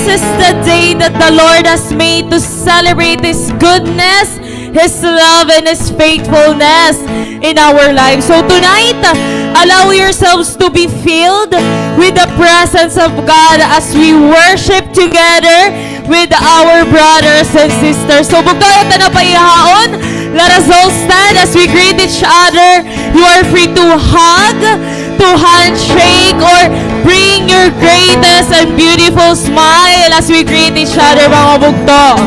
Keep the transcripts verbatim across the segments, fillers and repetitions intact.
This is the day that the Lord has made to celebrate His goodness, His love, and His faithfulness in our lives. So tonight, allow yourselves to be filled with the presence of God as we worship together with our brothers and sisters. So, bugto, ayaw ta na pahihaon. Let us all stand as we greet each other. You are free to hug, to handshake, or bring your greatest and beautiful smile as we greet each other, mga bugto.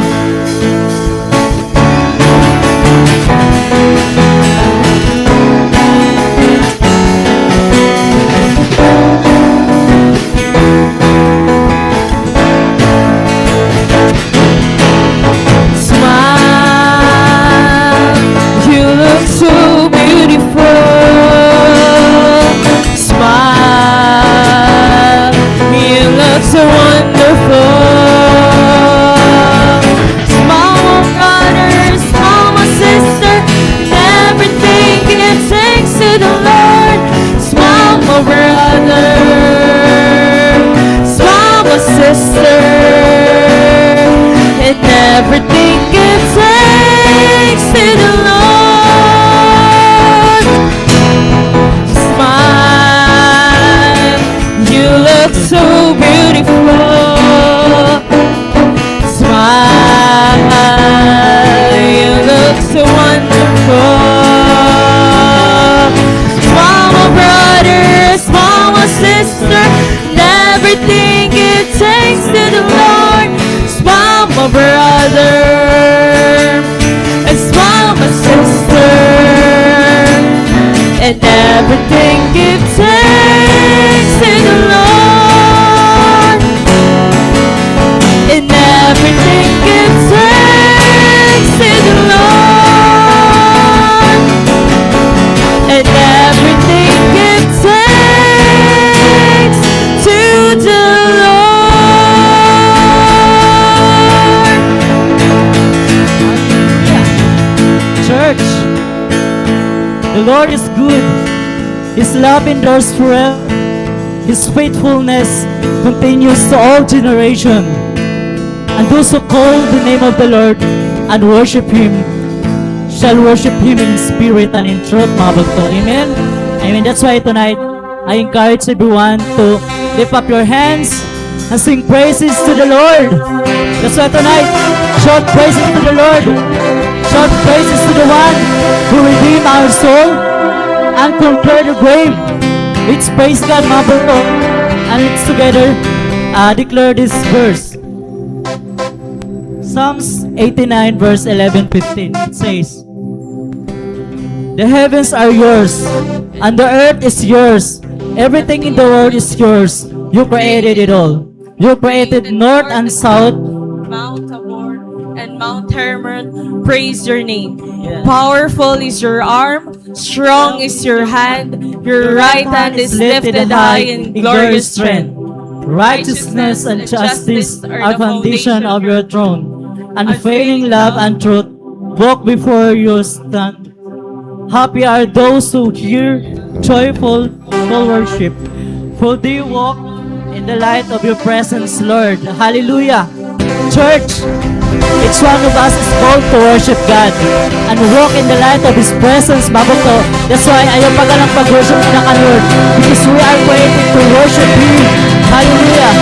Smile, you look so beautiful. Smile, you look so wonderful. Smile, my brother, smile, my sister, in everything give thanks to the Lord. Smile, my brother, smile, my sister, in everything give thanks to the Lord. Smile, you look so beautiful. Smile, you look so wonderful. Smile, my brother, smile, my sister, in everything give thanks to the Lord. Smile, my brother, and smile, my sister, in everything give thanks to the Lord. In everything give thanks to the Lord. In everything give thanks to the Lord. Church, the Lord is good. His love endures forever. His faithfulness continues to all generation. And those who call the name of the Lord and worship Him shall worship Him in spirit and in truth, mga bugto. Amen? Amen. That's why tonight, I encourage everyone to lift up your hands and sing praises to the Lord. That's why tonight, shout praises to the Lord. Shout praises to the one who redeemed our soul and conquered the grave. Let's praise God, mga bugto. And let's together, uh, declare this verse. Psalms eighty-nine, verse eleven, fifteen. It says, "The heavens are yours, and the earth is yours. Everything in the world is yours. You created it all. You created north and south." Mount Tabor and Mount Hermon, praise your name. Powerful is your arm, strong is your hand, your right hand is lifted high in glorious strength. Righteousness and justice are the foundation of your throne. Unfailing love and truth walk before you stand. Happy are those who hear joyful call worship, for they walk in the light of your presence, Lord. Hallelujah. Church, each one of us is called to worship God and walk in the light of His presence, mga bugto. That's why ayaw pag-alang pag-worship na ka, Lord, because we are created to worship Him. Hallelujah.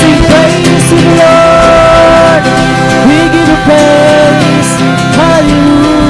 Sing praise to the Lord. We give you praise. Hallelujah.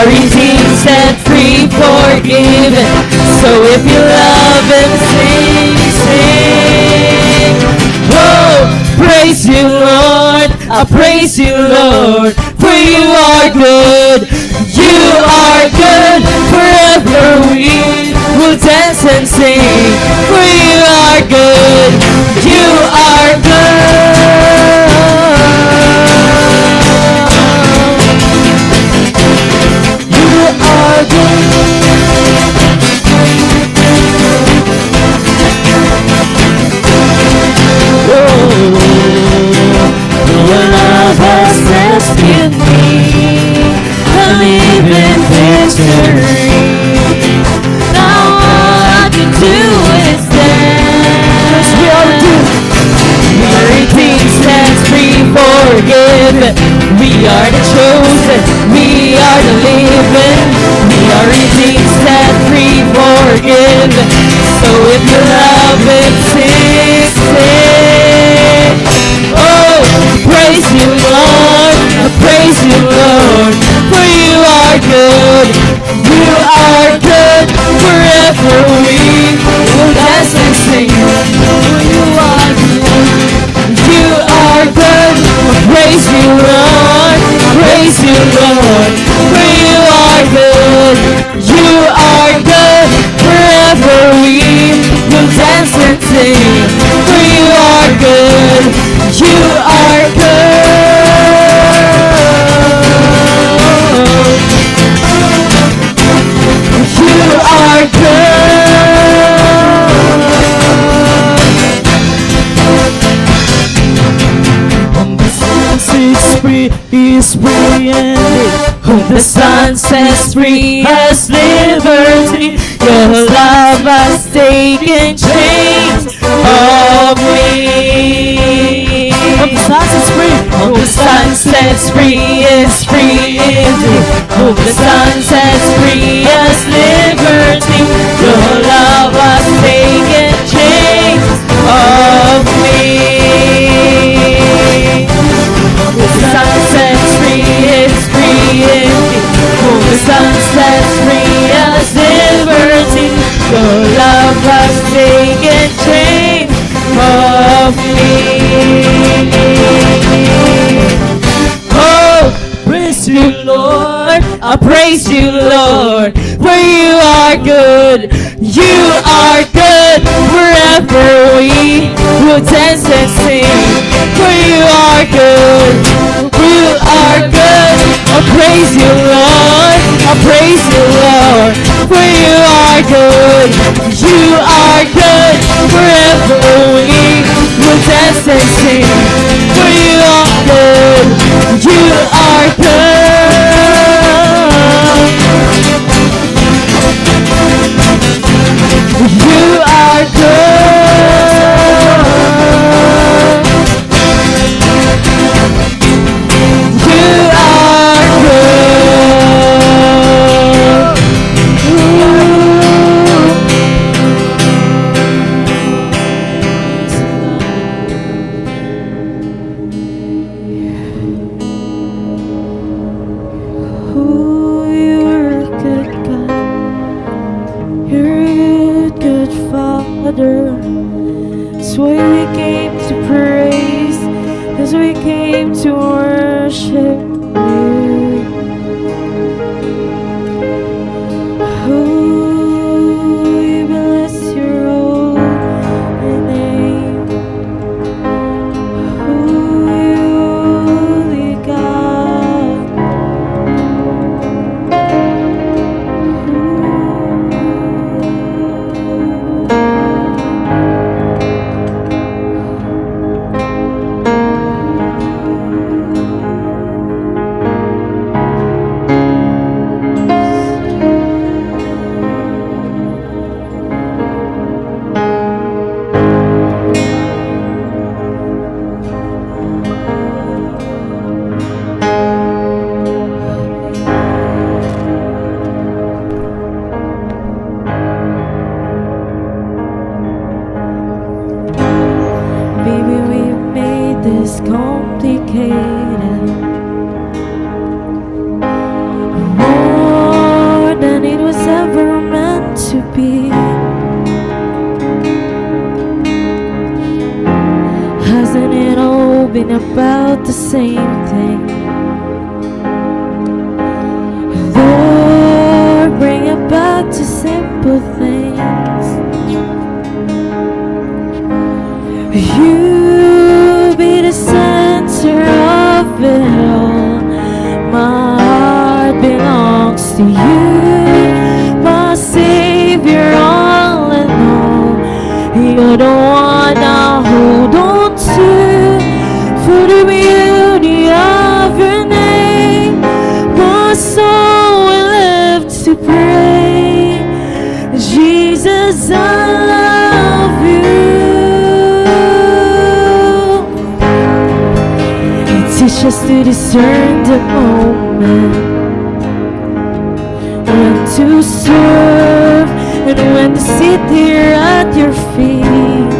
Redeemed, set free, forgiven. So if you love him, sing, sing. Oh, praise you, Lord. I praise you, Lord, for you are good. You are good. Forever we will dance and sing, for you are good. You are good. You are good. Oh, your love has rescued me. A living victory. Now all I can do is dance. Yes, we are good. We are redeemed, set free, forgiven. We are the chosen. We are the living. We are redeemed, set free, forgiven. So if you love him, sing, sing. Oh, praise you, Lord. Praise you, Lord. For you are good. You are good. Forever we will dance and sing. For you are good. You are good. Praise you, Lord. Praise you, Lord. For you are good. You are good. Forever we will dance and sing. For you are good. You are good. You are good. Whom the Son sets free is free indeed. Whom the Son sets free has liberty. Your love has taken chains off me. Whom the Son sets free. Whom the Son sets free is free indeed. Whom the Son sets free has liberty. Your love has taken chains off me. Whom the Son sets free is free indeed. Whom the Son sets free has liberty. Your love has taken chains off me. Oh, praise you, Lord. I praise you, Lord. For you are good. You are good. Forever we will dance and sing. For you are good. You are good. I praise you, Lord. I praise you, Lord. For you are good. You are good. Forever we will dance and sing. For you are good. You are good. You are good. You are good. About the same thing. Lord, bring about the simple things. You be the center of it all. My heart belongs to you, my Savior, all in all. You're the one I hold on to, for the beauty of your name. My soul will live to praise. Jesus, I love you. Teach us to discern the moment when to serve and when to sit here at your feet.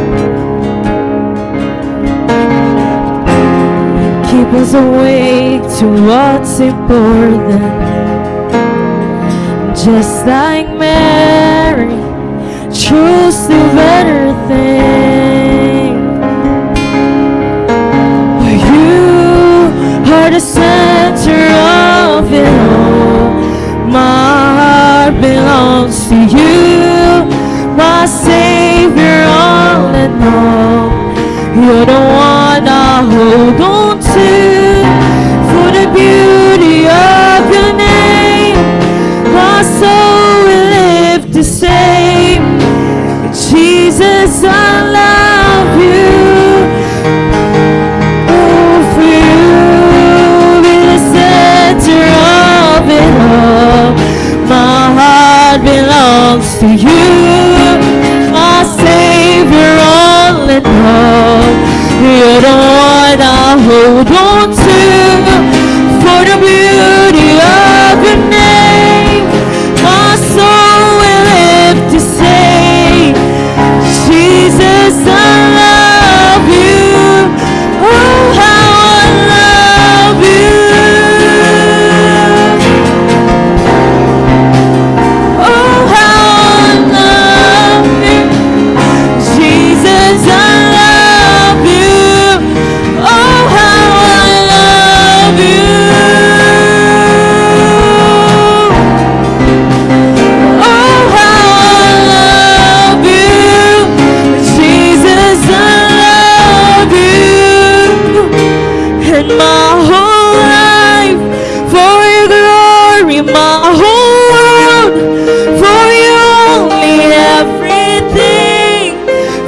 Keep us awake to what's important. Just like Mary chose the better thing. You are the center of it all. My heart belongs to you, my Savior, all in all. You're the one I hold on to, for the beauty of your name. My soul will live to say, Jesus, I love you. Oh, for you be the center of it all. My heart belongs to you, my Savior, all in all. You're the one I hold on to, for the beauty of your name. My soul will live to say, Jesus, I love you. Oh, how I love you. Oh, how I love you. Jesus, I love you. Oh, how I love you. Oh, how I love you. Jesus, I love you. And my whole life for your glory, my whole world for you only, everything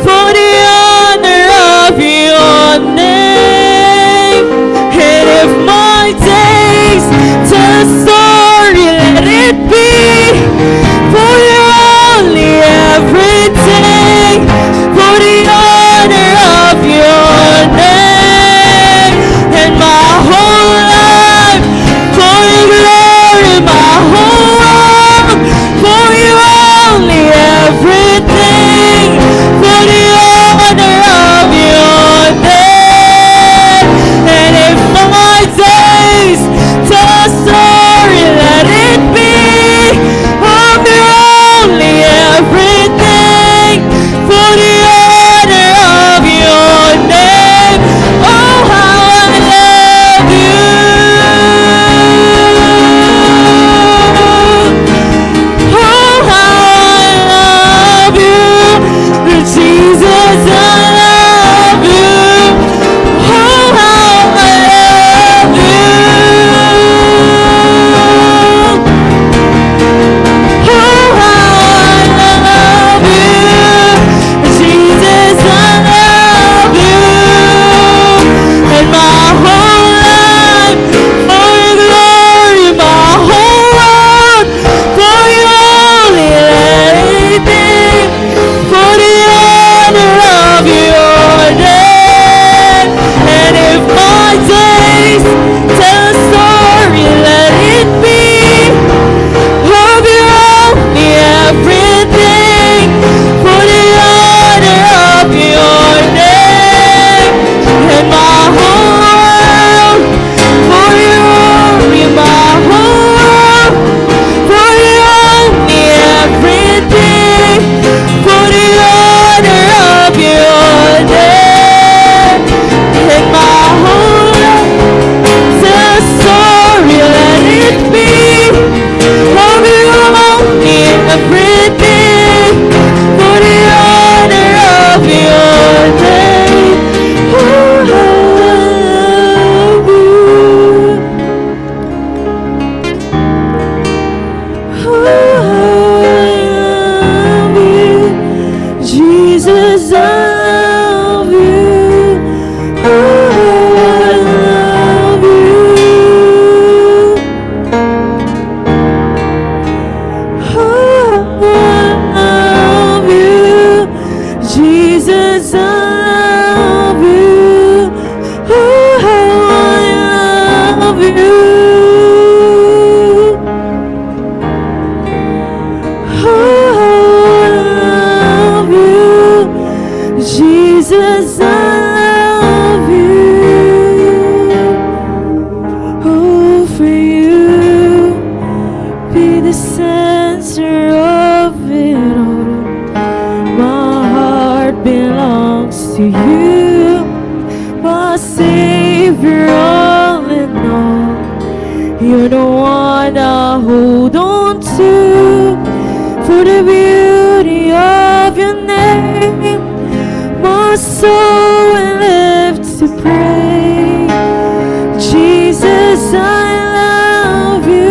for the honor of your name. And if my days tell a story, let it be for you only, everything for the honor of your name. And my whole life for your glory, my whole world Center of it all, my heart belongs to you, my Savior, all in all. You're the one I hold on to, for the beauty of your name, my soul will live to praise. Jesus, I love you.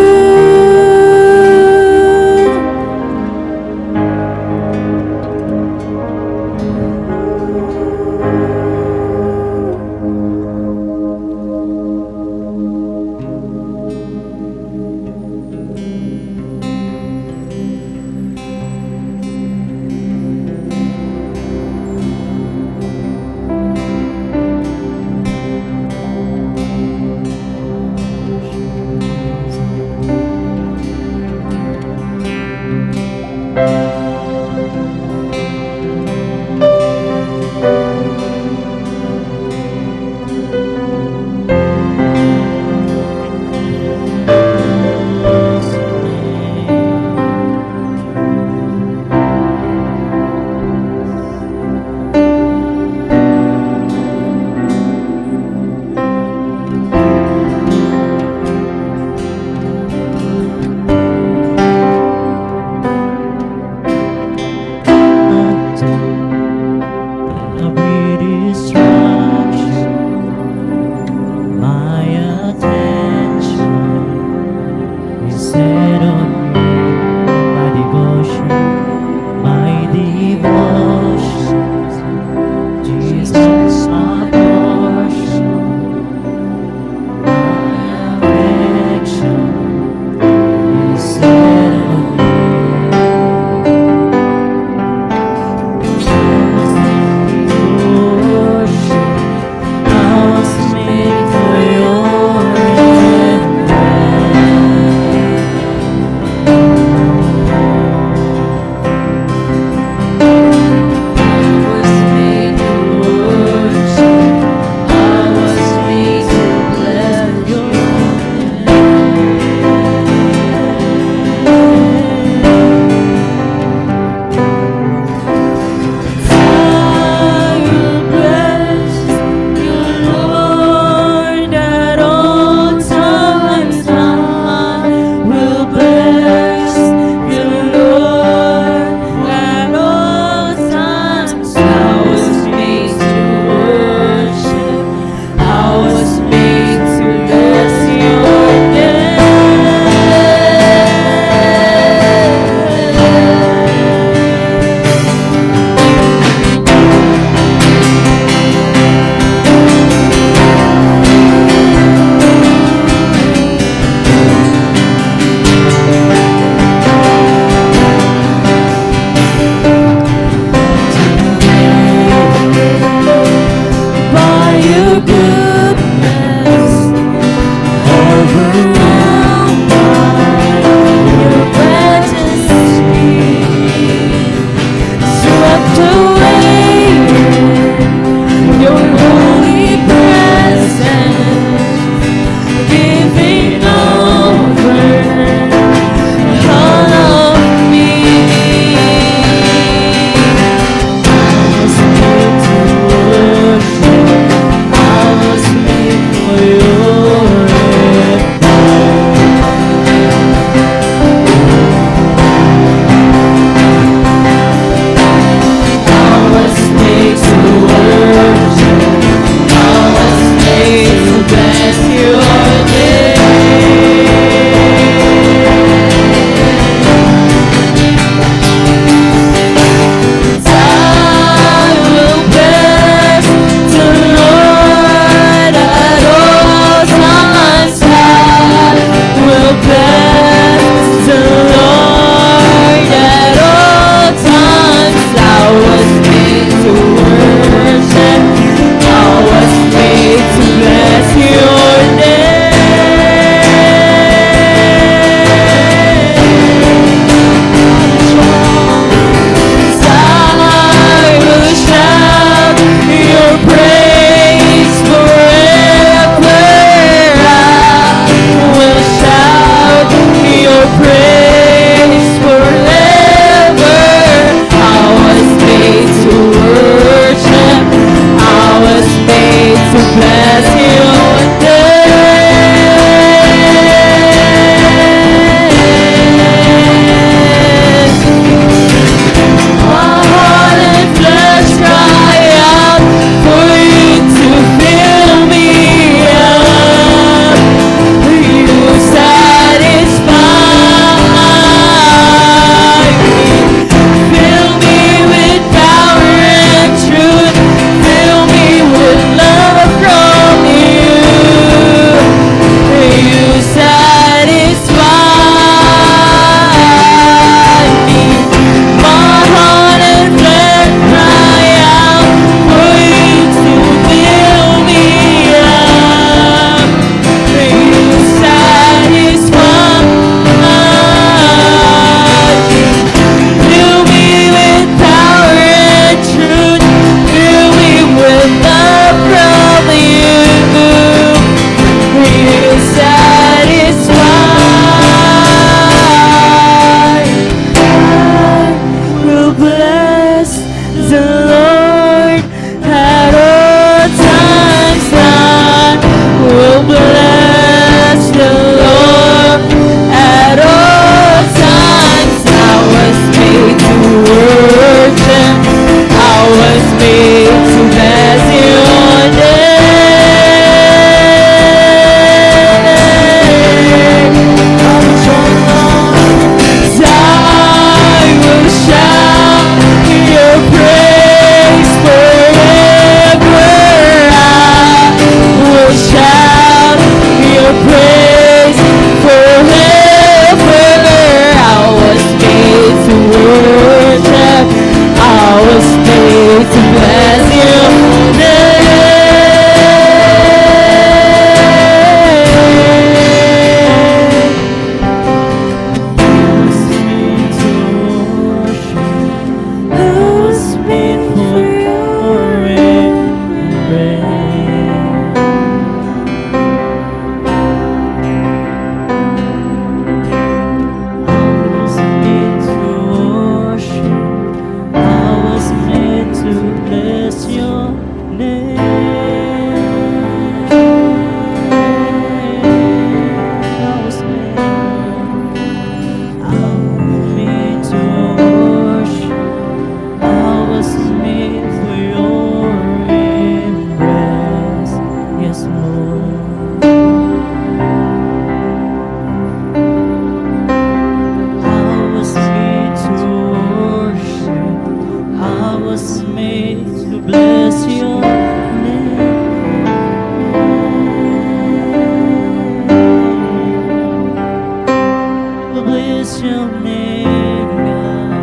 your name, God.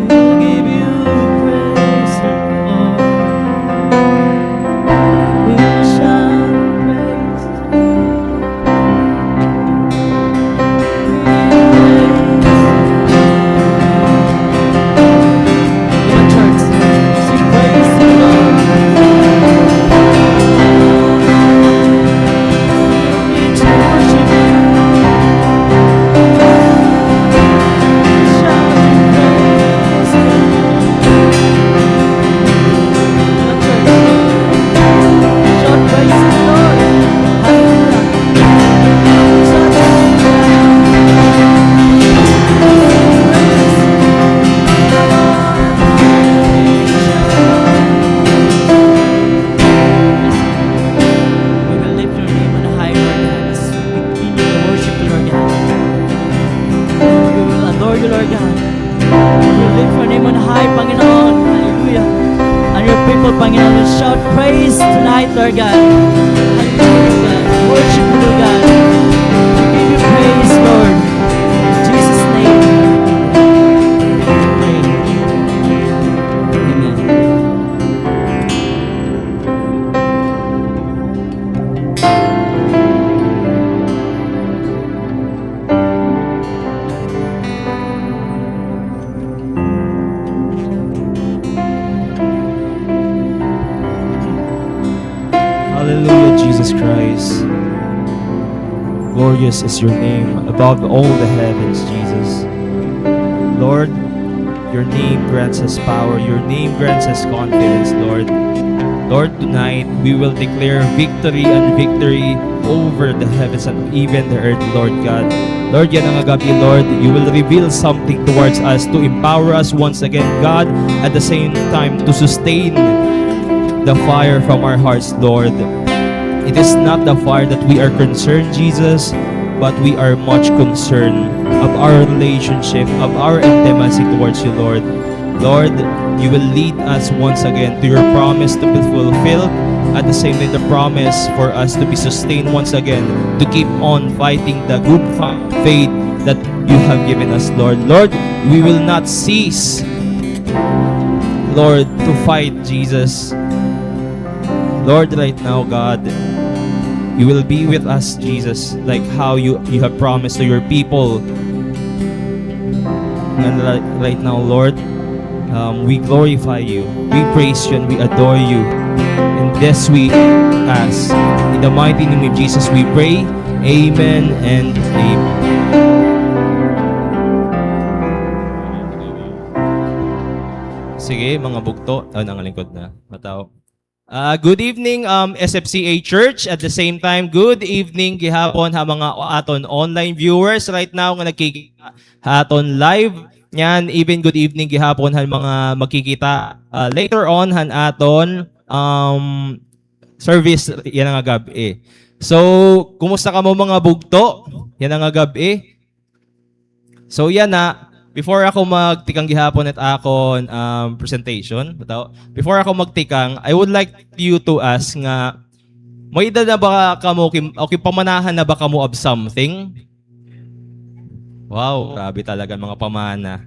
We'll give you praise, Lord. We shout praise. We will lift your name on high, Lord God, as we continue to worship you, Lord God. We will adore you, Lord God. We will lift your name on high, Panginoon. Hallelujah. And your people, Panginoon, will shout praise tonight, Lord God. Hallelujah, Lord God. We worship you, Lord God. We give you praise, Lord. In Jesus' name. Amen. Hallelujah, Jesus Christ. Glorious is your name above all the heavens, Jesus. Lord, your name grants us power. Your name grants us confidence, Lord. Lord, tonight we will declare victory and victory over the heavens and even the earth, Lord God. Lord, yana nga gab-i, Lord, you will reveal something towards us to empower us once again, God, at the same time to sustain the fire from our hearts, Lord. It is not the fire that we are concerned, Jesus, but we are much concerned of our relationship, of our intimacy towards you, Lord. Lord, you will lead us once again to your promise to be fulfilled. At the same time, the promise for us to be sustained once again, to keep on fighting the good fight, faith that you have given us, Lord. Lord, we will not cease, Lord, to fight, Jesus. Lord, right now, God, you will be with us, Jesus, like how you, you have promised to your people. And right, right now, Lord, um, we glorify you, we praise you, and we adore you. And this we ask. In the mighty name of Jesus, we pray. Amen and amen. Sige, mga bugto. Oh, nangalingkod na. Mataw. Ah, good evening, um, S F C A Church. At the same time, good evening gihapon ha mga aton online viewers right now nga nagkikita ha aton live. Ngan, even good evening gihapon ha mga magkikita, ah, later on han aton, um, service yana nga gab-i. So, kumusta kamo, mga bugto, yana nga gab-i? So, yana, before ako magtikang gihapon it akon, um, presentation, bitaw, before ako magtikang, I would like you to ask nga, may-ada na ba kamo, kim-, o ginpamanahan na ba kamo of something? Wow, grabe talaga mga pamana.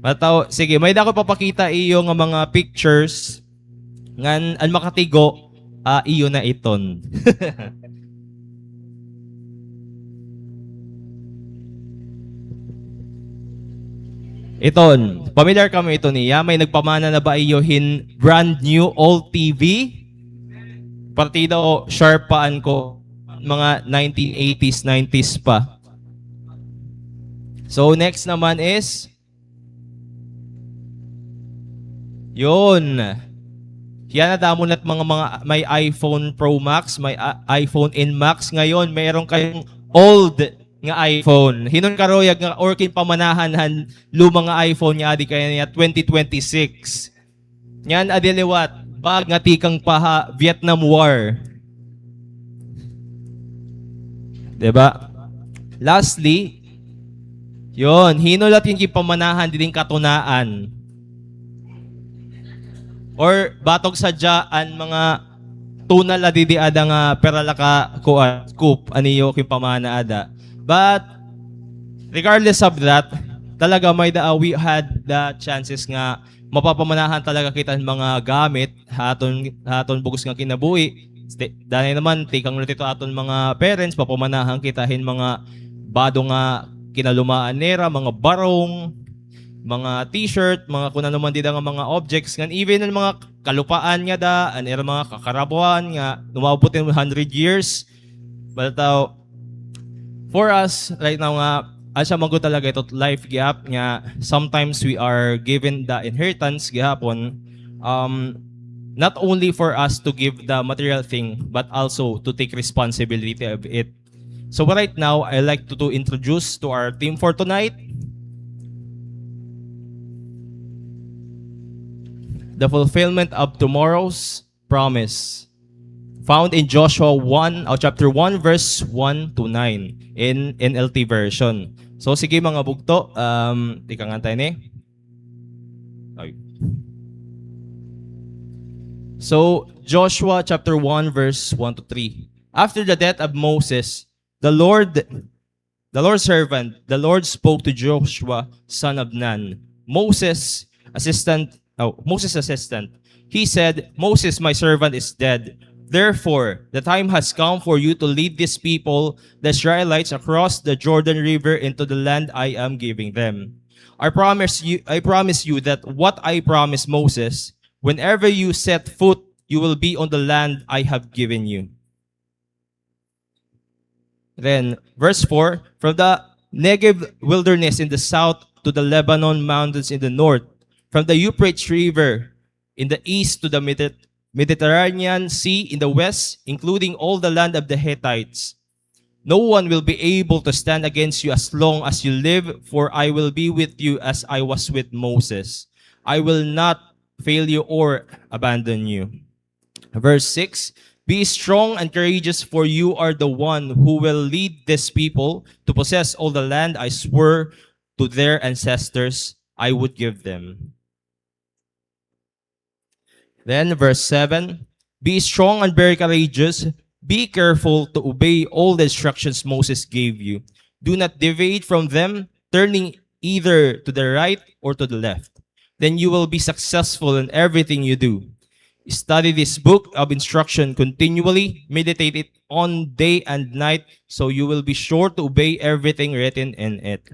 Bitaw, sige, may-ada ako ipapakita iyo nga mga pictures. Ngan an makatigo, ah, iyo na iton. Iton, pamilyar kamo iton niya? May nagpamana na ba iyo hin brand new old T V? Partido, sharp pa an ko, mga nineteen eighties, nineties pa. So, next naman is, yun. Yana, damo na it mga, mga may iPhone Pro Max, may, ah, iPhone N Max. Ngayon, meron kayong old nga iPhone. Hin-o an karuyag nga or ginpamanahan han luma nga iPhone nga adi kay niya twenty twenty-six. Ngan adi liwat, bag nga tikang pa ha Vietnam War. Di ba? Lastly, yun, hin-o la it ginpamanahan diding katunaan? Or batok sadya an mga tuna la didi ada nga pira la ka kuan, scoop, an iyo ginpamana ada. But regardless of that, talaga may da, we had the chances nga mapapamanahan talaga kita hin mga gamit ha aton, ha aton bug-os nga kinabuhi. Sti-, danay naman, tikang na didto aton mga parents, papamanahan kita hin mga bado nga kinalumaan nira, mga barong, mga t-shirt, mga kun ano man dida nga mga objects, ngan even an mga kalupaan nga da, an ira mga kakarabuhan nga umaabot hin hundred years. But, uh, for us right now nga, asya man gud talaga ito life gihap nga sometimes we are given the inheritance gihapon, um, not only for us to give the material thing, but also to take responsibility of it. So right now, I like to, to introduce to our theme for tonight, the fulfillment of tomorrow's promise. Found in Joshua one, o chapter one, verse one to nine in N L T version. So sige, mga bugto, um, tikang antay ni. Ay. So, Joshua chapter one, verse one to three. After the death of Moses, the Lord, the Lord's servant, the Lord spoke to Joshua, son of Nun, Moses' assistant, oh, Moses' assistant. He said, "Moses, my servant, is dead. Therefore, the time has come for you to lead this people, the Israelites, across the Jordan River into the land I am giving them. I promise you, I promise you that what I promised Moses, whenever you set foot, you will be on the land I have given you." Then, verse four, from the Negev wilderness in the south to the Lebanon mountains in the north, from the Euphrates River in the east to the Mediter-, Mediterranean Sea in the west, including all the land of the Hittites. No one will be able to stand against you as long as you live, for I will be with you as I was with Moses. I will not fail you or abandon you. Verse six, "Be strong and courageous, for you are the one who will lead this people to possess all the land I swore to their ancestors I would give them." Then, verse seven, "Be strong and very courageous. Be careful to obey all the instructions Moses gave you. Do not deviate from them, turning either to the right or to the left. Then you will be successful in everything you do. Study this book of instruction continually. Meditate it on day and night, so you will be sure to obey everything written in it.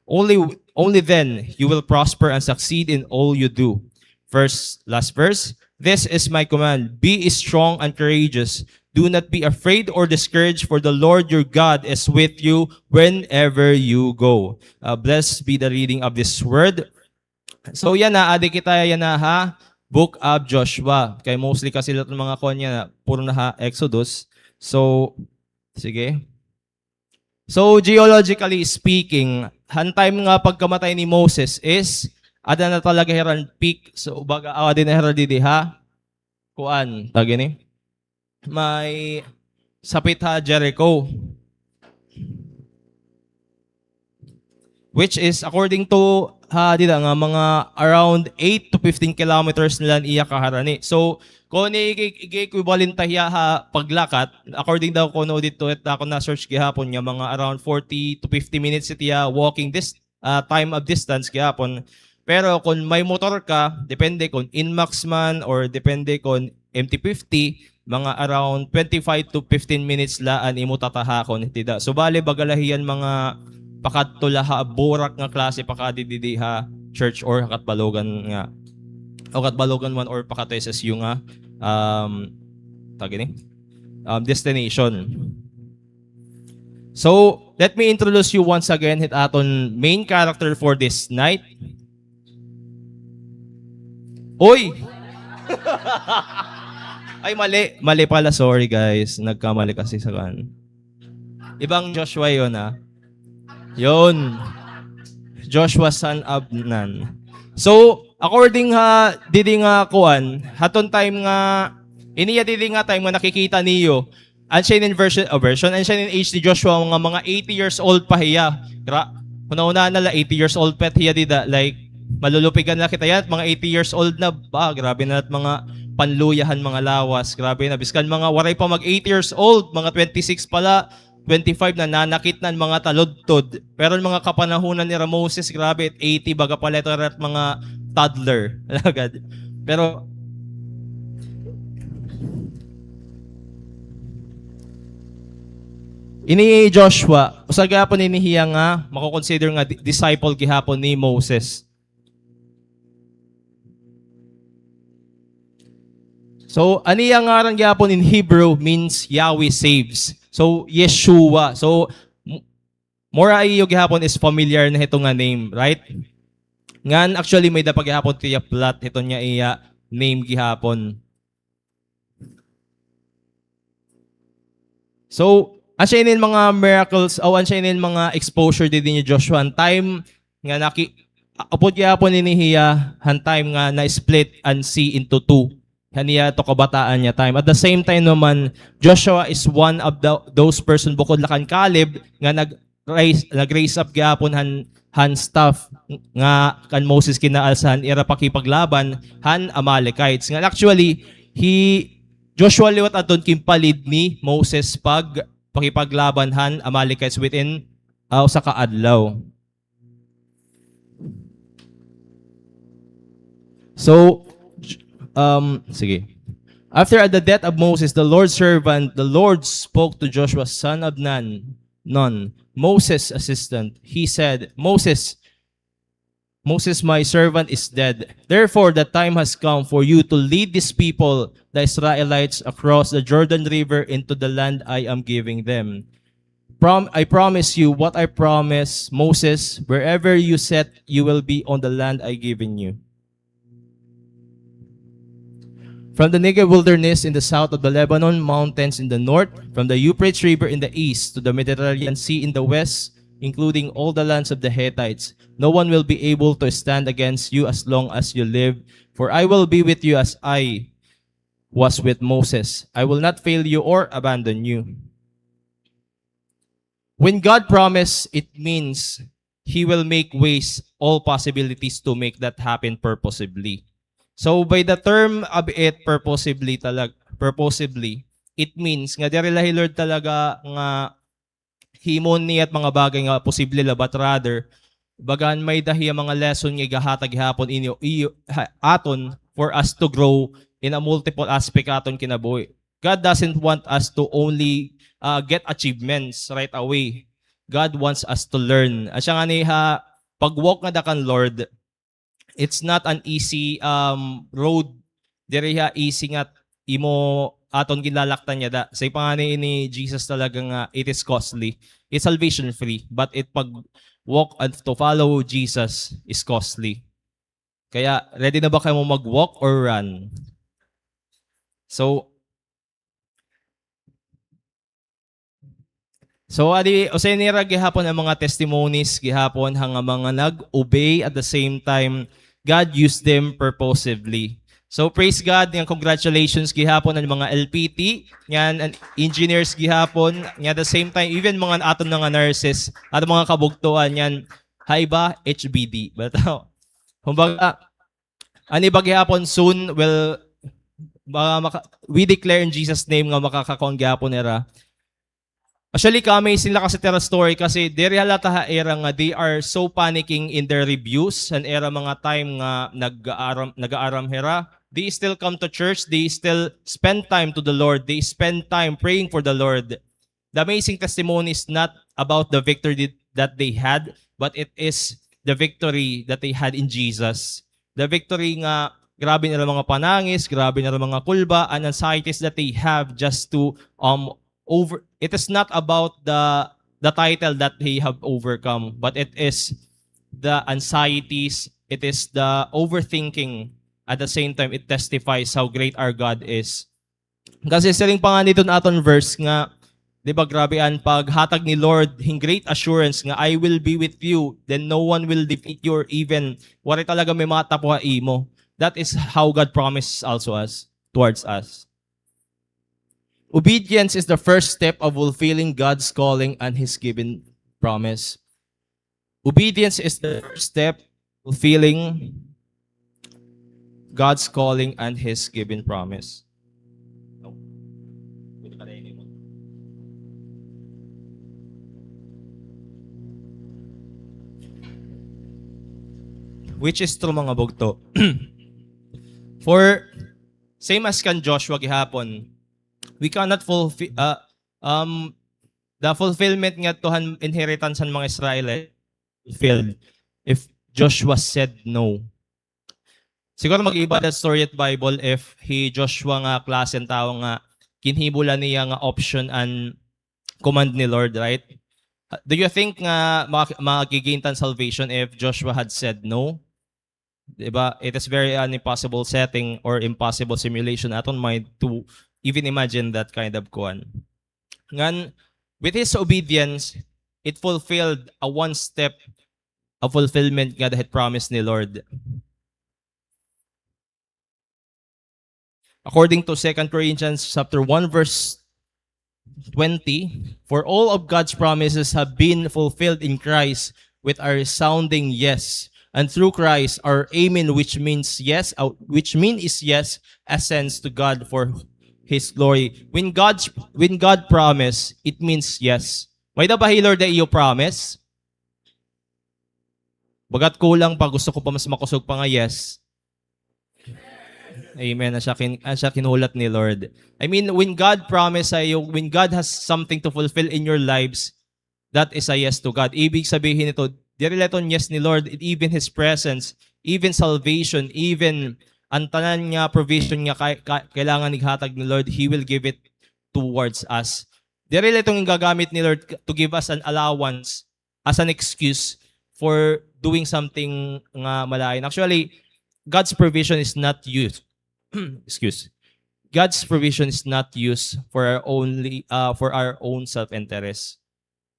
Only, only then you will prosper and succeed in all you do." First, last verse, "This is my command. Be strong and courageous. Do not be afraid or discouraged, for the Lord your God is with you whenever you go." Uh, blessed be the reading of this word. So, yana, adi kita yana ha Book of Joshua. Kay mostly kasi lahat ng mga kuan yana, puro na ha Exodus. So, sige. So, geologically speaking, han time nga pagkamatay ni Moses is, ada na talaga hira han peak. So, baga, ah, adi na hira didi ha kuan, tawag ini? May sapit ha Jericho. Which is, according to, ha, dida nga, mga around eight to fifteen kilometers na la an iya kaharani. So, kon i-, i-, i-equivalent ta hiya ha paglakat, according daw kuno didto, it ako na-search gihapon nga mga around forty to fifty minutes it iya walking dis-, ah, time of distance gihapon. Pero kon may motor ka, depende kon Nmax man or depende kon M T fifty, mga around twenty-five to fifteen minutes la an imo tatahakon dida. So, bale, baga la hiya an mga pakadto la ha burak nga klase pakadi didi ha church or ha Catbalogan nga, o Catbalogan man or pakadto S S U nga, um, tawag ini? Um, destination. So, let me introduce you once again hit aton main character for this night. Uy! Ay, mali. Mali pala. Sorry, guys. Nagkamali kasi sa kan. Ibang Joshua yun, ha? Yun. Joshua, son of Nun. So, according ha, didi nga kuan, haton time nga, iniya didi nga time nga nakikita niyo, Ancient in version, oh, version, ancient in age ni Joshua, mga, mga eighty years old pa hiya. Gra-, hunahunaa na la, eighty years old pa hiya dida. Like, malulupigan na kita yana, mga eighty years old na ba? Grabe na, at mga panluya han mga lawas. Grabe na. Biskan mga waray pa mag eighty years old, mga twenty-six pa la, twenty-five na nanakit na an mga taludtod. Pero an mga kapanahunan nira Moses, grabe, eighty, baga pa la ito, mga toddler. Alagad. Pero, ini Joshua, usa gihapon ini hiya nga mako-consider nga di-, disciple gihapon ni Moses. So, an iya ngaran gihapon in Hebrew means Yahweh saves. So, Yeshua. So, m-, mura iyo gihapon is familiar na hito nga name, right? Ngan, actually, may-ada pa gihapon tiya plot hito nga iya name gihapon. So, asya inin mga miracles, o asya inin mga exposure didi ni Joshua, an time nga naki-, upod gihapon ini hiya, han time nga na-split an sea into two. Han iya to kabataan niya time. At the same time naman, Joshua is one of the, those person bukod la kan Caleb nga nag-raise, nag-raise up gihapon han, han staff nga kan Moses kinaalsa han ira pakipaglaban han Amalekites. Nga actually, hi Joshua liwat adton ginpa-lead ni Moses pag pakipaglaban han Amalekites within, ah, usa ka adlaw. So, um, sige. After the death of Moses, the Lord's servant, the Lord spoke to Joshua, son of Nun, Nun, Moses' assistant. He said, "Moses, Moses, my servant, is dead. Therefore, the time has come for you to lead this people, the Israelites, across the Jordan River into the land I am giving them. Prom-, I promise you what I promised Moses, wherever you set, you will be on the land I given you. From the Negev wilderness in the south of the Lebanon mountains in the north, from the Euphrates River in the east to the Mediterranean Sea in the west, including all the lands of the Hittites, no one will be able to stand against you as long as you live, for I will be with you as I was with Moses. I will not fail you or abandon you." When God promise, it means He will make ways, all possibilities to make that happen purposively. So, by the term of it, purposively talag-, purposively, it means nga diri la hi Lord talaga nga himo niya it mga bagay nga posible la, but rather, bagan may-ada hiya mga lesson nga igahatag gihapon inyo, iyo, ha, aton for us to grow in a multiple aspect aton kinabuhi. God doesn't want us to only, uh, get achievements right away. God wants us to learn. Asya ngani ha pag-walk ngada kan Lord, it's not an easy, um, road. Diri hiya easy nga imo aton ginlalaktan ngada. Say pa ngani ni Jesus talaga nga it is costly. It's salvation free, but it pag-walk and to follow Jesus is costly. Kaya, ready na ba kamo mag-walk or run? So, So, adi, usa nira gihapon an mga testimonies gihapon, ha nga mga nag-obey, at the same time, God used them purposively. So, praise God, nga congratulations gihapon an mga L P T, ngan an engineers gihapon, nga at the same time, even mga aton mga nurses, at mga kabugtoan, ngan ha iba, H B D. But, kumbaga, an iba gihapon soon will, baka maka-, we declare in Jesus' name nga makakakuan gihapon nira. Actually, ka-amazing la kasi it ira story kasi diri halata ha ira nga they are so panicking in their reviews han ira mga time nga nag-aaram, nag-aaram hira. They still come to church, they still spend time to the Lord, they spend time praying for the Lord. The amazing testimony is not about the victory that, that they had, but it is the victory that they had in Jesus. The victory nga grabe nira mga panangis, grabe nira mga kulba, and anxieties that they have just to, um, over, it is not about the, the title that they have overcome, but it is the anxieties, it is the overthinking. At the same time, it testifies how great our God is. Kasi siring pa ngani iton aton verse nga, di ba, grabe an paghatag ni Lord hin great assurance nga, "I will be with you, then no one will defeat you or even waray talaga may makatapo ha imo." That is how God promises also us, towards us. Obedience is the first step of fulfilling God's calling and His given promise. Obedience is the first step fulfilling God's calling and His given promise. Which is true, mga bugto. For same as kan Joshua gihapon, we cannot fulfill, uh, um, the fulfillment ngadto han inheritance han mga Israelite fulfilled if Joshua said no. Siguro mag-iba the story at Bible if hi Joshua nga klase han tawo nga ginhimo la niya nga option an command ni Lord, right? Do you think nga ma-, magigain ta hin salvation if Joshua had said no? Diba? It is very an impossible setting or impossible simulation aton mind to even imagine that kind of kuan. Ngan, with his obedience, it fulfilled a one step of fulfillment nga the promise ni Lord. According to Second Corinthians chapter one, verse twenty, "For all of God's promises have been fulfilled in Christ with a resounding yes. And through Christ, our amen, which means yes, uh, which mean is yes, ascends to God for His glory." When God's, when God promise, it means yes. May-ada ba hi Lord nga iyo promise? Bagat kulang pa, gusto ko pa mas makusog pa nga yes. Amen. Asya kin-, asya kinhulat ni Lord. I mean, when God promise sa iyo, when God has something to fulfill in your lives, that is a yes to God. Ibig sabihin nito, diri la iton yes ni Lord, even His presence, even salvation, even an tanan nga provision nga kay-, ka-, kailangan ighatag ni Lord, He will give it towards us. Diri la iton gagamit ni Lord to give us an allowance as an excuse for doing something nga malain. Actually, God's provision is not used. Excuse. God's provision is not used for our only, uh, for our own self-interest.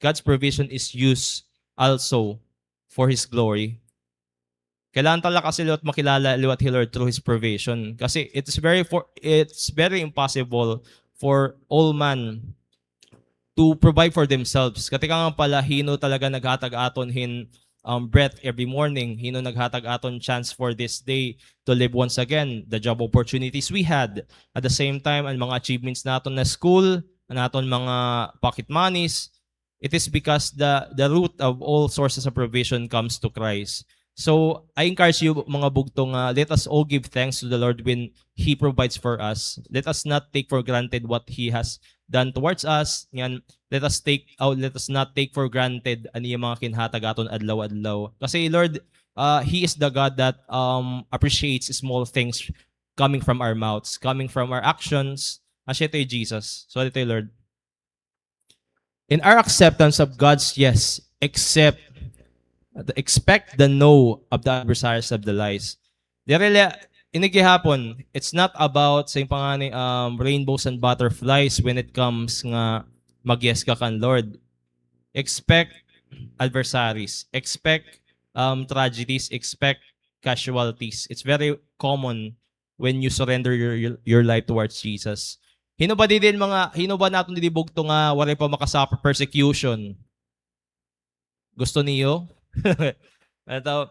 God's provision is used also for His glory. Kailangan ta la kasi liwat makilala liwat hi Lord through His provision. Kasi it is very for, it's very impossible for all man to provide for themselves. Katikangan pa la, hin-o talaga naghatag aton hin, um, breath every morning, hin-o naghatag aton chance for this day to live once again, the job opportunities we had, at the same time, an mga achievements naton na school, an aton mga pocket monies, it is because the, the root of all sources of provision comes to Christ. So, I encourage you, mga bugto, nga let us all give thanks to the Lord when He provides for us. Let us not take for granted what He has done towards us. Ngan, let us take, oh, let us not take for granted an iya mga ginhatag aton adlaw-adlaw. Kasi, Lord, uh, He is the God that, um, appreciates small things coming from our mouths, coming from our actions. Asya ito hi Jesus. So, ito hi Lord. In our acceptance of God's yes, accept, expect the no of the adversaries of the lies. Diri la, ini gihapon, it's not about, sa pangani, um, rainbows and butterflies when it comes nga mag-yes ka kan Lord. Expect adversaries, expect, um, tragedies, expect casualties. It's very common when you surrender your, your, your life towards Jesus. Hin-o ba didi mga, hin-o ba naton didi bugto nga waray pa makasuffer persecution? Gusto niyo? Ataw,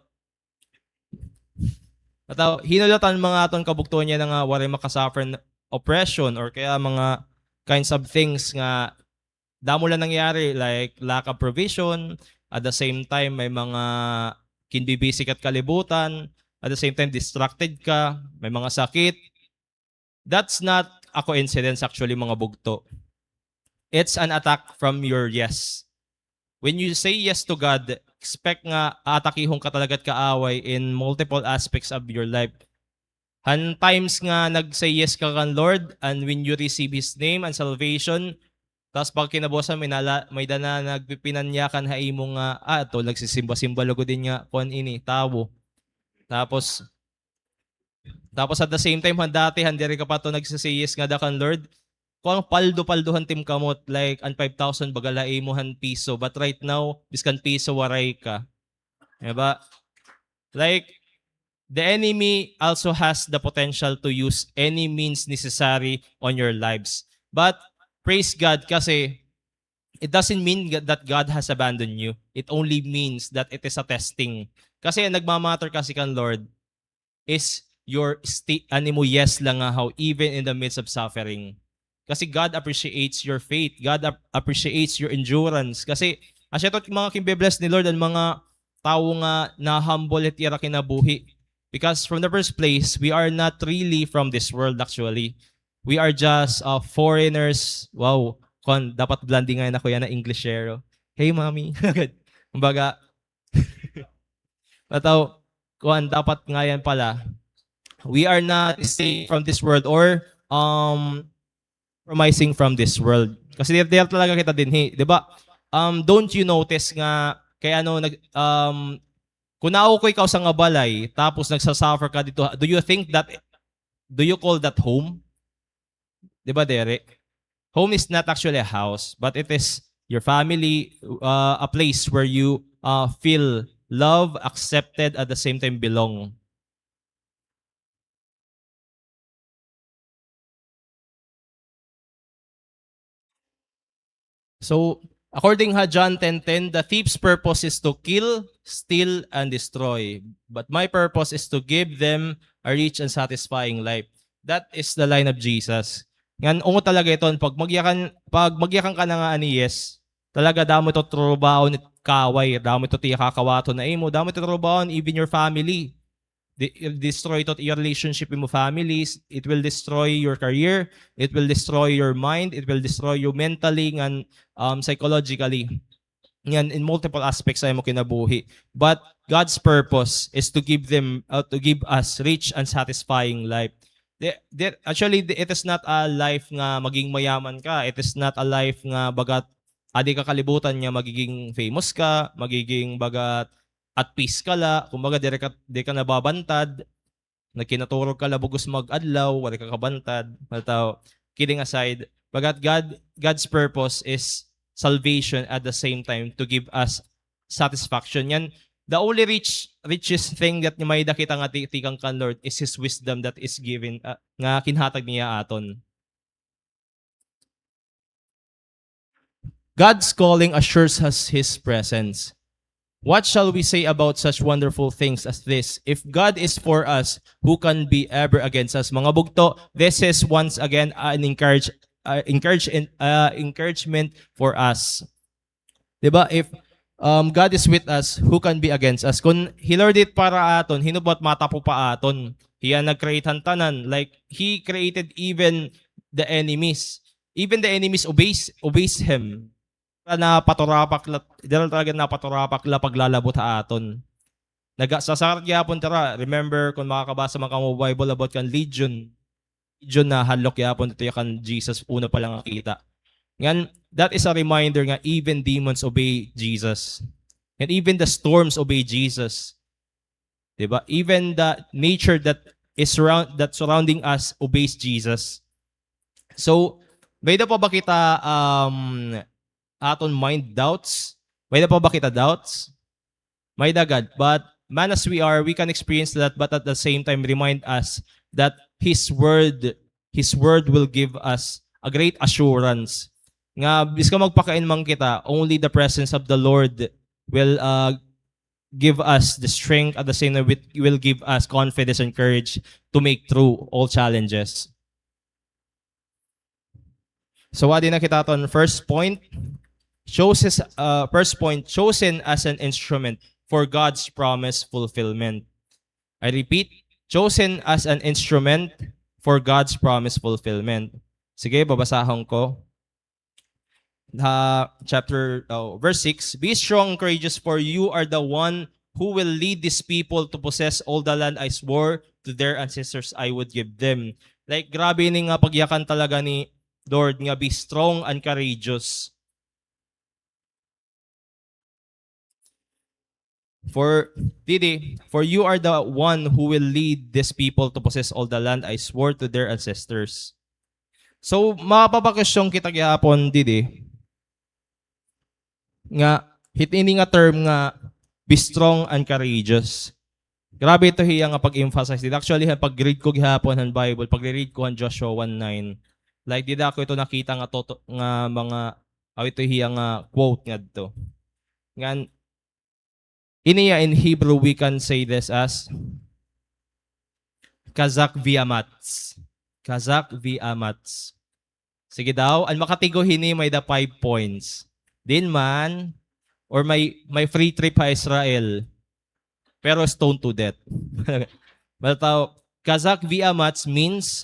ataw, hin-o la tan mga aton kabugtoan yana nga waray makasuffer n-, oppression or kaya mga kinds of things nga damo la nangyari, like lack of provision, at the same time, may mga kinbibisi ka hit kalibutan, at the same time, distracted ka, may mga sakit. That's not a coincidence, actually, mga bugto. It's an attack from your yes. When you say yes to God, expect nga aatakihon ka talaga hit kaaway in multiple aspects of your life. Han times nga nag-say yes ka kan Lord, and when you receive His name and salvation, tas pagkinabuhi, may nala-, may-ada na nagpipinanyakan ha imo nga, "Ah, ito, nagsisimba-simba lugod ini nga, kuan ini, tawo." Tapos, tapos at the same time, han dati, han diri ka pa ito nagsi-say yes ngada kan Lord, kuan, paldo-paldo han timkamot, like, an five thousand baga la imo han piso. But right now, biskan piso waray ka. Diba? Like, the enemy also has the potential to use any means necessary on your lives. But praise God kasi it doesn't mean that God has abandoned you. It only means that it is a testing. Kasi an nagmamatter kasi kan Lord is your sti-, an imo yes la nga haw, even in the midst of suffering. Kasi God appreciates your faith. God ap-, appreciates your endurance. Kasi, asya ito mga kinbe-bless ni Lord, an mga tawo nga na-humble it ira kinabuhi. Because from the first place, we are not really from this world, actually. We are just, uh, foreigners. Wow. Kuan, dapat blending ngay-an ako yana, Englishero. Hey, mommy. Kumbaga, ataw, kuan, dapat ngay-an pala. We are not staying from this world or, um, promising from this world. Kasi there, there talaga kita dinhi, di ba? Um, don't you notice nga kay ano, nag-, um, kung naukoy ka usa nga balay, tapos nagsasuffer ka dito, do you think that, do you call that home? Di ba, diri? Home is not actually a house, but it is your family, uh, a place where you, uh, feel love, accepted, at the same time belong. So, according ha John ten ten, the thief's purpose is to kill, steal, and destroy. But my purpose is to give them a rich and satisfying life. That is the line of Jesus. Ngan, ungo talaga iton, pag magyakan, pag magyakan ka na nga ani, yes, talaga damo ito trabahon it kaway, damo ito tiya kakawaton na imo, damo ito trabahon, even your family. De-, destroy ito it iya relationship imo families, it will destroy your career, it will destroy your mind, it will destroy you mentally ngan, um, psychologically. Ngan in multiple aspects sa imo kinabuhi. But God's purpose is to give them, uh, to give us rich and satisfying life. The, the, actually, the, it is not a life nga maging mayaman ka. It is not a life nga bagat adi ka kalibutan nga magiging famous ka, magiging bagat at peace ka la, kumbaga, diri ka, diri ka nababantad, nagkinaturog ka la bug-os mag-adlaw, waray ka kabantad, mataw, kidding aside, bagat God, God's purpose is salvation at the same time to give us satisfaction. Yan, the only rich, richest thing that may-ada kita nga ti-, tikang kan Lord is His wisdom that is given, ah, nga kinhatag niya aton. God's calling assures us His presence. What shall we say about such wonderful things as this? If God is for us, who can be ever against us? Mga bugto, this is once again an encourage, uh, encourage, uh, encouragement for us. Di ba? If, um, God is with us, who can be against us? Kun hi Lord it para aton, hin-o ba it matapo pa aton? Hiya nag-create han tanan. Like, He created even the enemies. Even the enemies obeys, obeys Him. Napaturapak la, dira talaga napaturapak la paglalabot ha aton. Naga-, sa sarat gihapon, tara, remember, kun makakabasa man kamo Bible about kan Legion, Legion, nahadlok gihapon ito kan Jesus, una pa la nga kita. Ngan, that is a reminder nga even demons obey Jesus. And even the storms obey Jesus. Di ba? Even the nature that is surround-, that surrounding us obeys Jesus. So, may-ada pa ba kita, um, aton mind doubts? May-ada pa ba kita doubts? May-ada gad. But man as we are, we can experience that, but at the same time, remind us that His Word, His Word will give us a great assurance. Nga, bisan magpakain man kita, only the presence of the Lord will, uh, give us the strength, at the same time, it will give us confidence and courage to make through all challenges. So, adi na kita aton first point. Chosen, uh, first point, chosen as an instrument for God's promise fulfillment. I repeat, chosen as an instrument for God's promise fulfillment. Sige, babasahon ko. Ha chapter, oh, verse six, "Be strong and courageous, for you are the one who will lead these people to possess all the land I swore to their ancestors I would give them." Like, grabe ini nga pagyakan talaga ni Lord nga, "Be strong and courageous." For, didi, "For you are the one who will lead this people to possess all the land I swore to their ancestors." So, mapapakesyon kita gihapon, didi, nga, hit ini nga term nga, "Be strong and courageous." Grabe ito hiya nga pag-emphasize didi. Actually, ha, pag-read ko gihapon han Bible, pagre-read ko han Joshua one nine, like, dida ko ito nakita nga toto-, nga mga, aw, ito hiya nga quote ngadto. Ngan, ini ya in Hebrew, we can say this as, "Chazak ve'amatz." "Chazak ve'amatz." Sige daw, an makatigo hini may-ada five points. Din man, or may, may free trip ha Israel. pero stoned to death. Malataw, Kazakh V Amats means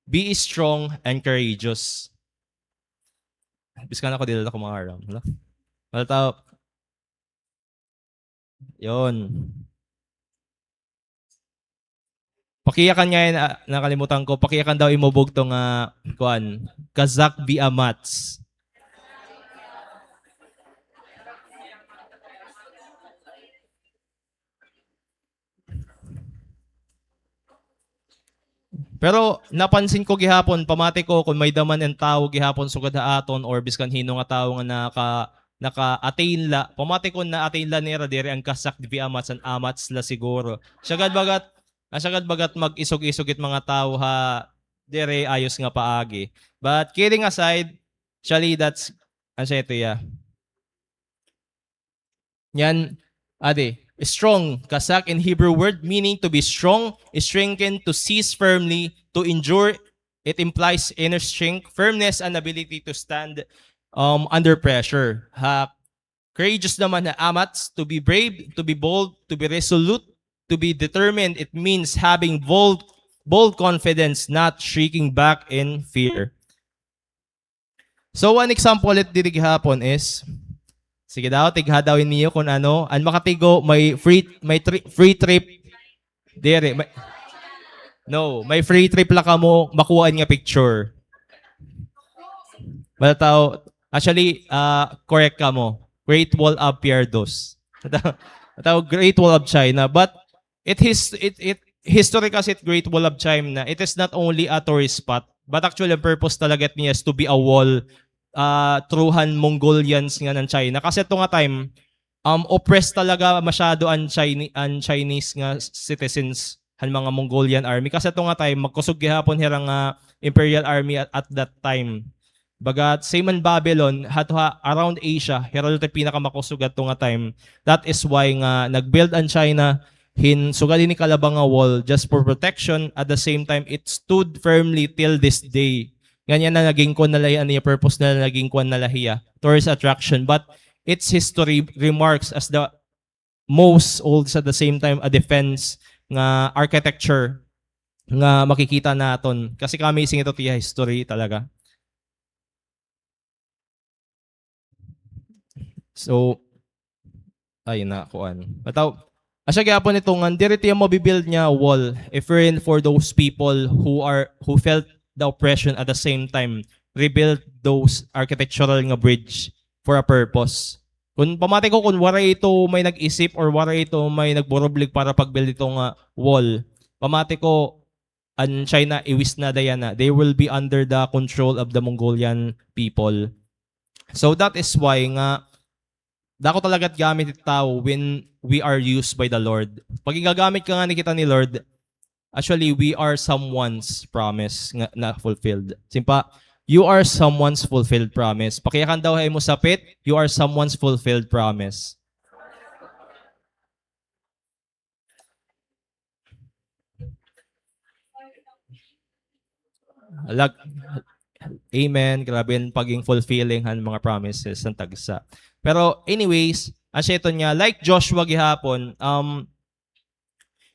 be strong and courageous. Biskan ako, dili ako maaram. Hala? Malataw, yon. Pakiyakan nga yan, ah, nakalimutan ko. Pakiyakan daw imo bugto nga, kuan, Kazakh V Amats. Pero napansin ko gihapon, pamati ko kon may-ada man an tawo gihapon sugad ha aton or biskan hin-o nga tawo nga naka-, naka-attain la, pamati ko na-attain la nira diri an Kazakh V Amats, an Amats la siguro. Sugad bagat, ah, sugad bagat mag-isog-isog it mga tawo ha diri ayos nga paagi. But kidding aside, actually, that's, ano siya ito, yeah. Yan, adi, strong, Kazakh in Hebrew word meaning to be strong, strengthened, to seize firmly, to endure. It implies inner strength, firmness, and ability to stand, um, under pressure. Ha, courageous naman ha Amats, to be brave, to be bold, to be resolute, to be determined. It means having bold, bold confidence, not shrinking back in fear. So, one example ulit diri gihapon is, sige daw, tigha daw niyo kung ano, an makatigo, may free, may tri-, free trip. Diri, may, no, may free trip la kamo, makuha nga picture. Malataw, actually, ah, correct kamo. Great Wall of Pierdos. Malataw, Great Wall of China. But, it his-, it, it, history kasi it Great Wall of China, it is not only a tourist spot, but actually, an purpose talaga niya is to be a wall, ah, through han Mongolians ngan han China. Kasi ito nga time, um, oppressed talaga masyado an Chine-, an Chinese nga citizens han mga Mongolian army. Kasi ito nga time, magkusog gihapon hira nga imperial army at, at that time. Bagat same an Babylon, hadto ha around Asia, hira daw it pinakamakusog hadto nga time. That is why nga nag-build an China hin sugad ini kalaba nga wall just for protection. At the same time, it stood firmly till this day. Nganhi na naging kuan na la hiya, an iya purpose na la naging kuan na la hiya, tourist attraction. But its history remarks as the most old, at the same time a defense nga architecture nga makikita naton. Kasi ka-amazing ito tiya history talaga. So, ay na, kuan. Malataw, asya gihapon ito nga, diri tiya mabi-build nga wall if weren't for those people who are, who felt the oppression at the same time rebuild those architectural nga bridge for a purpose. Kun pamati ko, kun waray ito may nag-isip or waray ito may nagburublig para pag-build ito nga wall, pamati ko, an China, iwis na dayan na. They will be under the control of the Mongolian people. So that is why nga, dako talaga it gamit it tawo when we are used by the Lord. Pag igagamit ka ngani kita ni Lord, actually, we are someone's promise nga, na fulfilled. Simpa, you are someone's fulfilled promise. Pakiyakan daw ha imo sapit, you are someone's fulfilled promise. Lag-, amen. Grabe an pagiging fulfilling han mga promises han tagsa. Pero anyways, asya ito niya, like Joshua gihapon, um,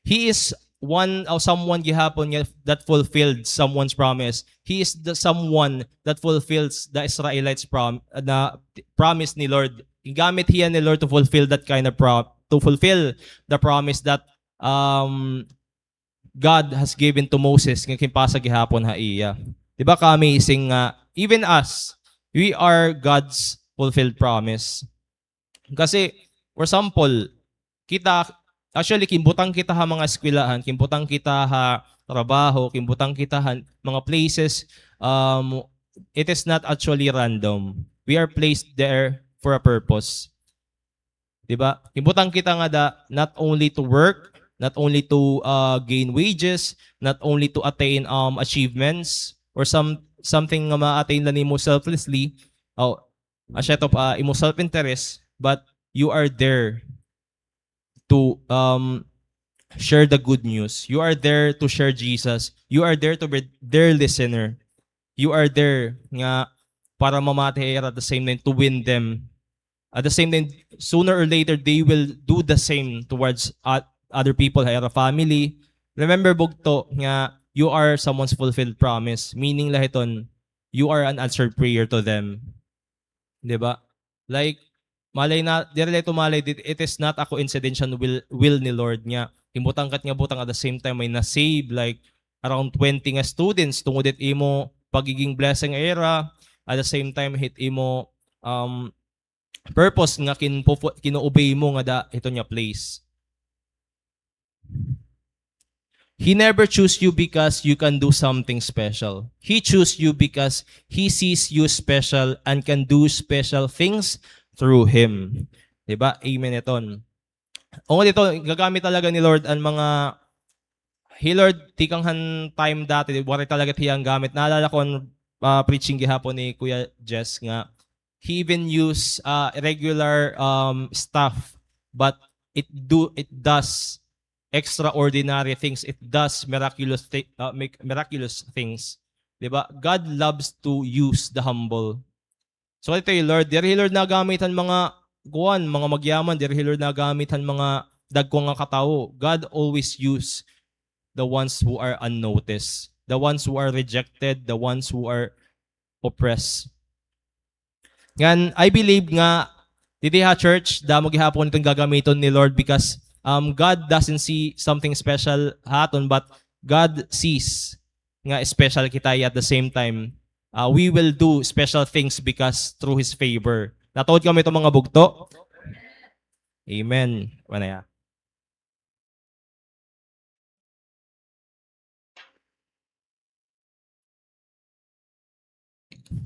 he is one or someone gihapon nga that fulfilled someone's promise. He is the someone that fulfills the Israelites' prom-, na promise ni Lord. Gingamit hiya ni Lord to fulfill that kind of pro-, to fulfill the promise that, um, God has given to Moses nga ginpasa gihapon ha iya. Di ba ka-amazing nga, even us, we are God's fulfilled promise. Kasi, for example, kita, actually, ginbutang kita ha mga eskwelahan, ginbutang kita ha trabaho, ginbutang kita ha mga places, um, it is not actually random. We are placed there for a purpose. Di ba? Ginbutang kita ngada not only to work, not only to, uh, gain wages, not only to attain, um, achievements, or some, something nga ma-attain la nimo selflessly, o, asya ito, uh, imo self-interest, but you are there to, um, share the good news. You are there to share Jesus. You are there to be their listener. You are there nga para mamati hira at the same time to win them At the same time, sooner or later, they will do the same towards o-, other people, ha ira family. Remember, bugto, nga you are someone's fulfilled promise. Meaning la hiton, you are an answered prayer to them. Di ba? Like, malay na, diri la ito malay, it is not a coincidence an will, will ni Lord nga. Himutang kat nga butang at the same time may na-save, like, around twenty nga students tungod it imo pagiging blessing ha ira, at the same time, hit imo, um, purpose nga kin-, kinuobey mo nga da, ito nga place. He never choose you because you can do something special. He choose you because He sees you special and can do special things through Him. Di ba? Amen iton. Ungod ito, gagamit talaga ni Lord an mga, hi Lord, tikang han time dati, waray talaga hiya an gamit. Naalala ko an, ah, preaching gihapon ni Kuya Jess nga, he even use, ah, regular, um, stuff, but it do, it does extraordinary things. It does miraculous thi-, ah, mic-, miraculous things. Di ba? God loves to use the humble. So, ito hi Lord, diri hi Lord nagamit han mga, kuan, mga magyaman, diri hi Lord nagamit han mga dagko nga katawo. God always use the ones who are unnoticed, the ones who are rejected, the ones who are oppressed. Ngan, I believe nga, didi ha church, damo gihapon iton gagamiton ni Lord because, um, God doesn't see something special ha aton, but God sees nga special kita, at the same time, uh, we will do special things because through His favor. Natuod kamo hito, mga bugto? Amen. Wala ya.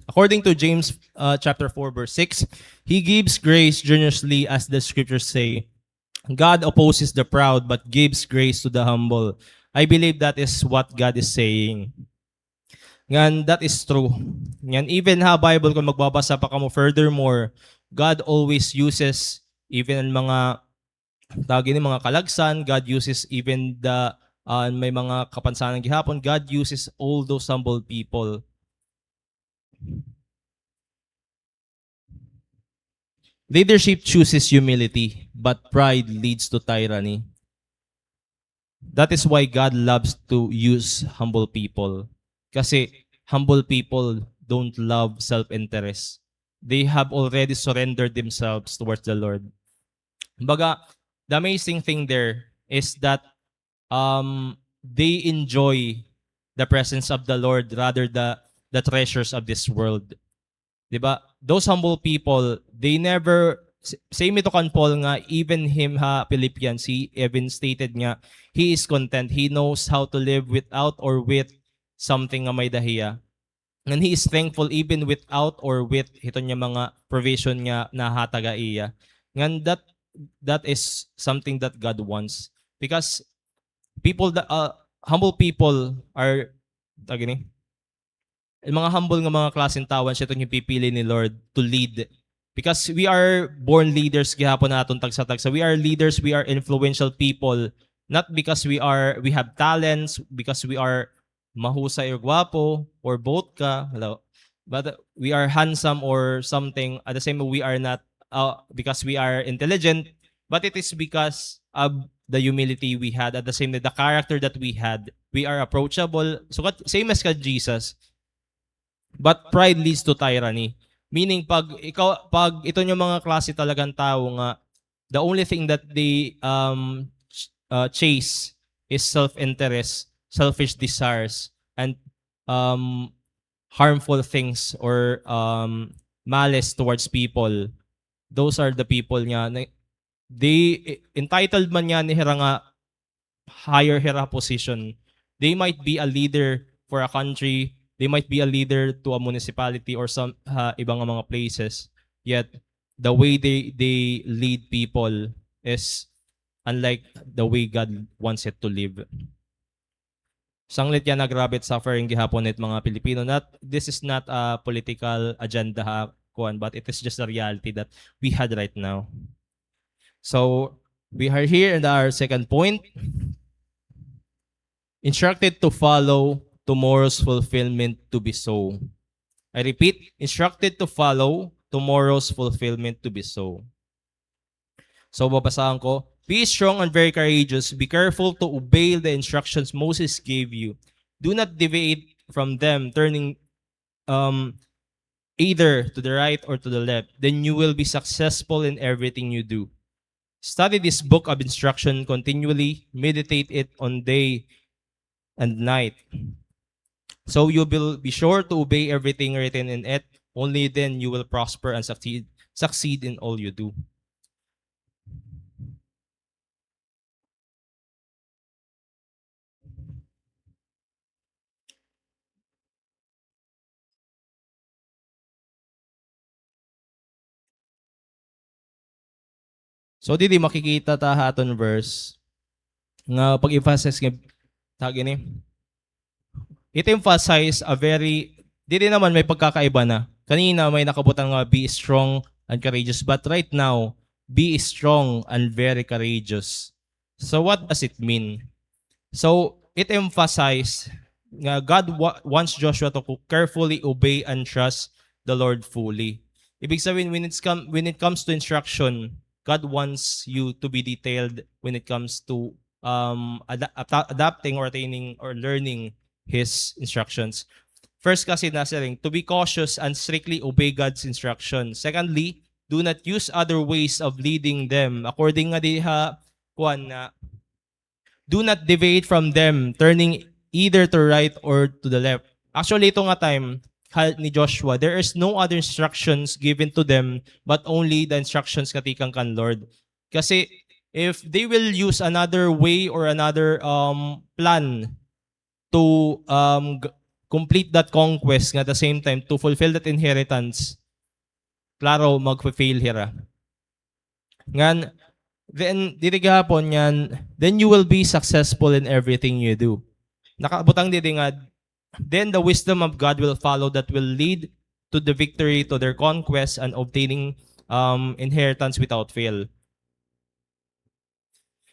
According to James, uh, chapter four, verse six, He gives grace generously, as the scriptures say. God opposes the proud but gives grace to the humble. I believe that is what God is saying. Ngan, that is true. Ngan, even ha Bible, kung magbabasa pa kamo furthermore, God always uses even an mga, tawag ini, mga kalagsan, God uses even the, uh, may mga kapansanan gihapon, God uses all those humble people. Leadership chooses humility, but pride leads to tyranny. That is why God loves to use humble people. Kasi humble people don't love self-interest. They have already surrendered themselves towards the Lord. Baga, the amazing thing there is that, um, they enjoy the presence of the Lord rather the, the treasures of this world. Di ba? Those humble people, they never, s-, same ito kan Paul nga, even him ha Philippians, he even stated nga, he is content. He knows how to live without or with something nga may-ada hiya. And he is thankful even without or with hiton nga mga provision nga nahatag ha iya. Ngan that, that is something that God wants. Because people that, uh, humble people are, tawag ini, an mga humble nga mga klaseng tawo, siya iton ginpipili ni Lord to lead. Because we are born leaders gihapon naton tagsa-tagsa. We are leaders, we are influential people. Not because we are, we have talents, because we are mahusay or gwapo, or both ka, hello. But we are handsome or something. At the same, we are not, uh, because we are intelligent, but it is because of the humility we had, at the same time, the character that we had. We are approachable. So, kat-, same as kan Jesus. But pride leads to tyranny. Meaning, pag ikaw, pag ito nga mga klase talagang tao nga, the only thing that they, um, ch-, uh, chase is self-interest, selfish desires, and, um, harmful things or, um, malice towards people. Those are the people nga na, they, entitled man ngani hira nga higher hira position. They might be a leader for a country, they might be a leader to a municipality or some, ha iba nga mga places. Yet, the way they, they lead people is unlike the way God wants it to live. Sanglit yana grabe it suffering gihapon it mga Pilipino. Not, this is not a political agenda ha kuan, but it is just a reality that we had right now. So, we are here in our second point. Instructed to follow tomorrow's fulfillment to be so. I repeat, instructed to follow tomorrow's fulfillment to be so. So, babasahan ko, "Be strong and very courageous. Be careful to obey the instructions Moses gave you. Do not deviate from them, turning, um, either to the right or to the left. Then you will be successful in everything you do. Study this book of instruction continually. Meditate it on day and night. So you will be sure to obey everything written in it. Only then you will prosper and succeed, succeed in all you do." So, didi makikita ta ha aton verse nga pag-emphasize nga tag ini. It emphasize a very, didi naman may pagkakaiba na. Kanina may nakabutang nga be strong and courageous, but right now, be strong and very courageous. So what does it mean? So it emphasize nga God wa- wants Joshua to co- carefully obey and trust the Lord fully. Ibig sabihin, when it's come when it comes to instruction, God wants you to be detailed when it comes to um ada- ata- adapting or attaining or learning his instructions. First kasi nasiring, to be cautious and strictly obey God's instruction. Secondly, do not use other ways of leading them. According nga diha, kuan nga, do not deviate from them, turning either to right or to the left. Actually, ito nga time, ha, ni Joshua, there is no other instructions given to them, but only the instructions nga tikang kan Lord. Kasi, if they will use another way or another um plan to um g- complete that conquest, nga at the same time to fulfill that inheritance, klaro magfe-fail hira. Ngan then diri gihapon ngan, then you will be successful in everything you do. Nakabutang diri nga, then the wisdom of God will follow that will lead to the victory, to their conquest and obtaining um inheritance without fail.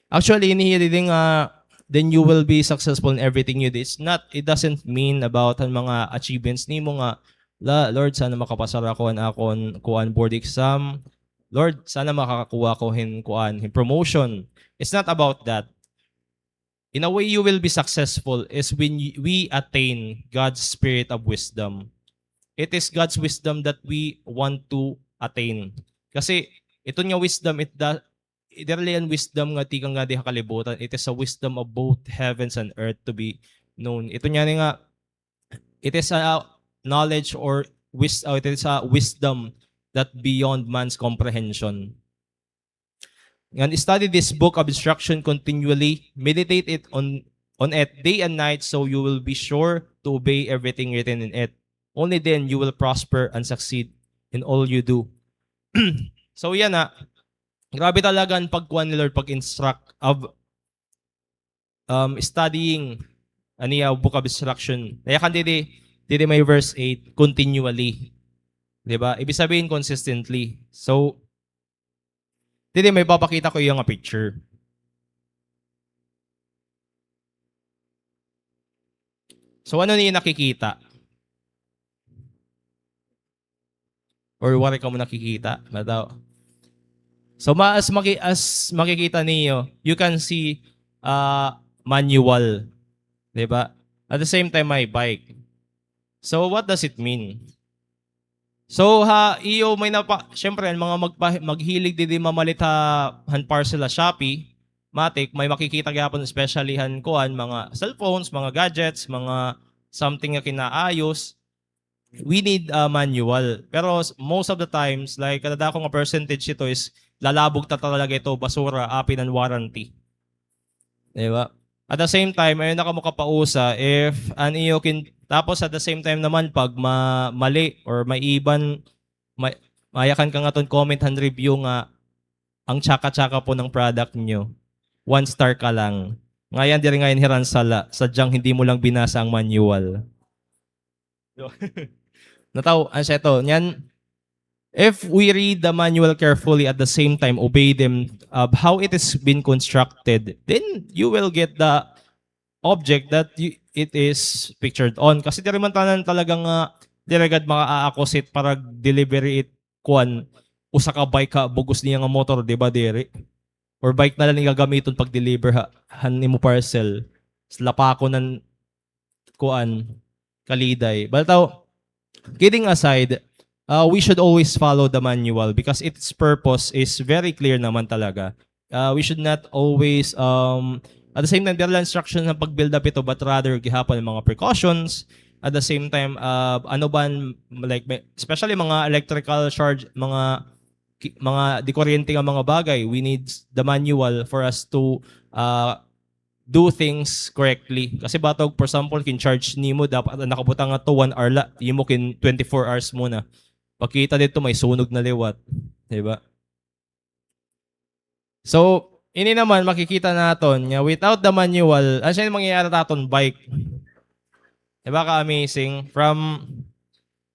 Actually, ini hiya didi nga, then you will be successful in everything you do. It's not, it doesn't mean about an mga achievements nimo nga, la, Lord, sana makapasar ako an akon kuan board exam. Lord, sana makakakuha ko hin kuan, hin promotion. It's not about that. In a way you will be successful is when y- we attain God's spirit of wisdom. It is God's wisdom that we want to attain. Kasi ito nga wisdom, it da, diri la an wisdom nga tikang nga diha ha kalibutan. It is a wisdom of both heavens and earth to be known. Ito nga ni nga, it is a knowledge or wis, uh, it is a wisdom that beyond man's comprehension. Ngan study this book of instruction continually, meditate it on on it day and night, so you will be sure to obey everything written in it. Only then you will prosper and succeed in all you do. So yan na. Grabe talaga an pagkuan ni Lord, pag-instruct of um, studying an iya book of instruction. Nayakan didi, didi may verse eight, continually. Di ba? Ibig sabihin, consistently. So, didi may papakita ko iyo nga picture. So, ano niyo nakikita? Or waray kamo nakikita? Mataw. So, ma-, as, maki-, as makikita niyo, you can see uh, manual. Di ba? At the same time, may bike. So, what does it mean? So, ha, iyo, may napa, syempre, an mga magpa, maghilig didi mamalit ha, han parcel ha Shopee, matik, may makikita gyapon, especially han kuan, mga cellphones, mga gadgets, mga something nga kinaayos. We need a manual. Pero s- most of the times, like, kadadako nga percentage ito is lalabog ta talaga ito, basura, apin an warranty. Di ba? At the same time, ayaw na kamo kapausa if an iyo kin-, tapos at the same time naman, pag ma-, mali or maiban, ma-, mayakan ka nga ton comment han review nga ang tsaka-tsaka po ng product nyo, one star ka lang. Ngayon, diri ngayon hiran sala, sadyang hindi mo lang binasa ang manual. Nataw, ano siya ito? Yan, if we read the manual carefully at the same time, obey them, uh, how it has been constructed, then you will get the object that you, it is pictured on. Kasi diri man tanan talaga nga diri gad maka-acquisite para deliver it kuan, usa ka bike ha bug-os niya nga motor, di ba, diri? Or bike na lang igagamiton pag-deliver ha, han imo parcel. Lapakon han kuan, kaliday. Baltaw, kidding aside, uh, we should always follow the manual because its purpose is very clear naman talaga. Uh, we should not always, um, at the same time, diri la instruction sa pag-build up ito, but rather gihapon an mga precautions. At the same time, uh, ano ba, an, like, may, especially mga electrical charge, mga ki-, mga dikuryente nga mga bagay, we need the manual for us to, uh, do things correctly. Kasi bato og, for example, kin-charge nimo, dapat an nakabutang nga to one hour la, imo kin twenty-four hours muna. Pagkita didto, may sunog na liwat. Di ba? So, ini naman, makikita naton nga without the manual, ano siya an mangyayari ha aton bike? Di ba ka-amazing? From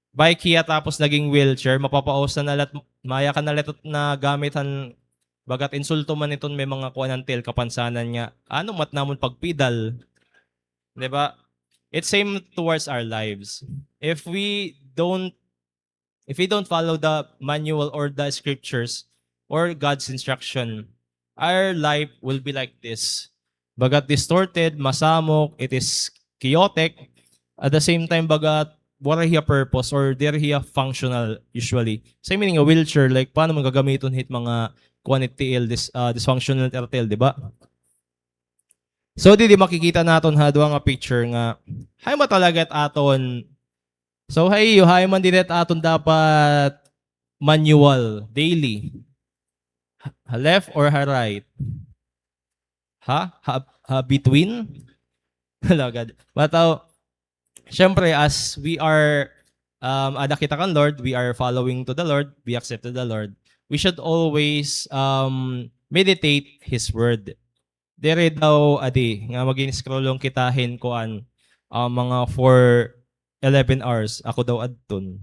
bike hiya tapos naging wheelchair, mapapaos na la, maya ka na la iton nga gamit han, bagat insulto man iton may mga kuan han tiil, kapansanan nga, ano mat namon pagpidal? Di ba? It's same towards our lives. If we don't, if we don't follow the manual or the scriptures or God's instruction, our life will be like this. Bagat distorted, masamok, it is chaotic. At the same time, bagat waray hiya purpose or diri hiya functional usually. Same meaning nga wheelchair, like, paano man gagamiton hit mga kuan it tiil, dis-, ah, dysfunctional it tiil, di ba? So, didi makikita naton ha duha nga picture nga, hain man talaga it aton. So, ha iyo, hain man didi it aton dapat manual, daily? Ha left or ha right? Ha? Ha, ha between? Lagad. But, uh, syempre, as we are, um, ada kita kan Lord, we are following to the Lord, we accepted the Lord, we should always, um, meditate His Word. Diri daw, adi, nga mag-in-scroll lang kita hin kuan, ah, mga for eleven hours, ako daw adton.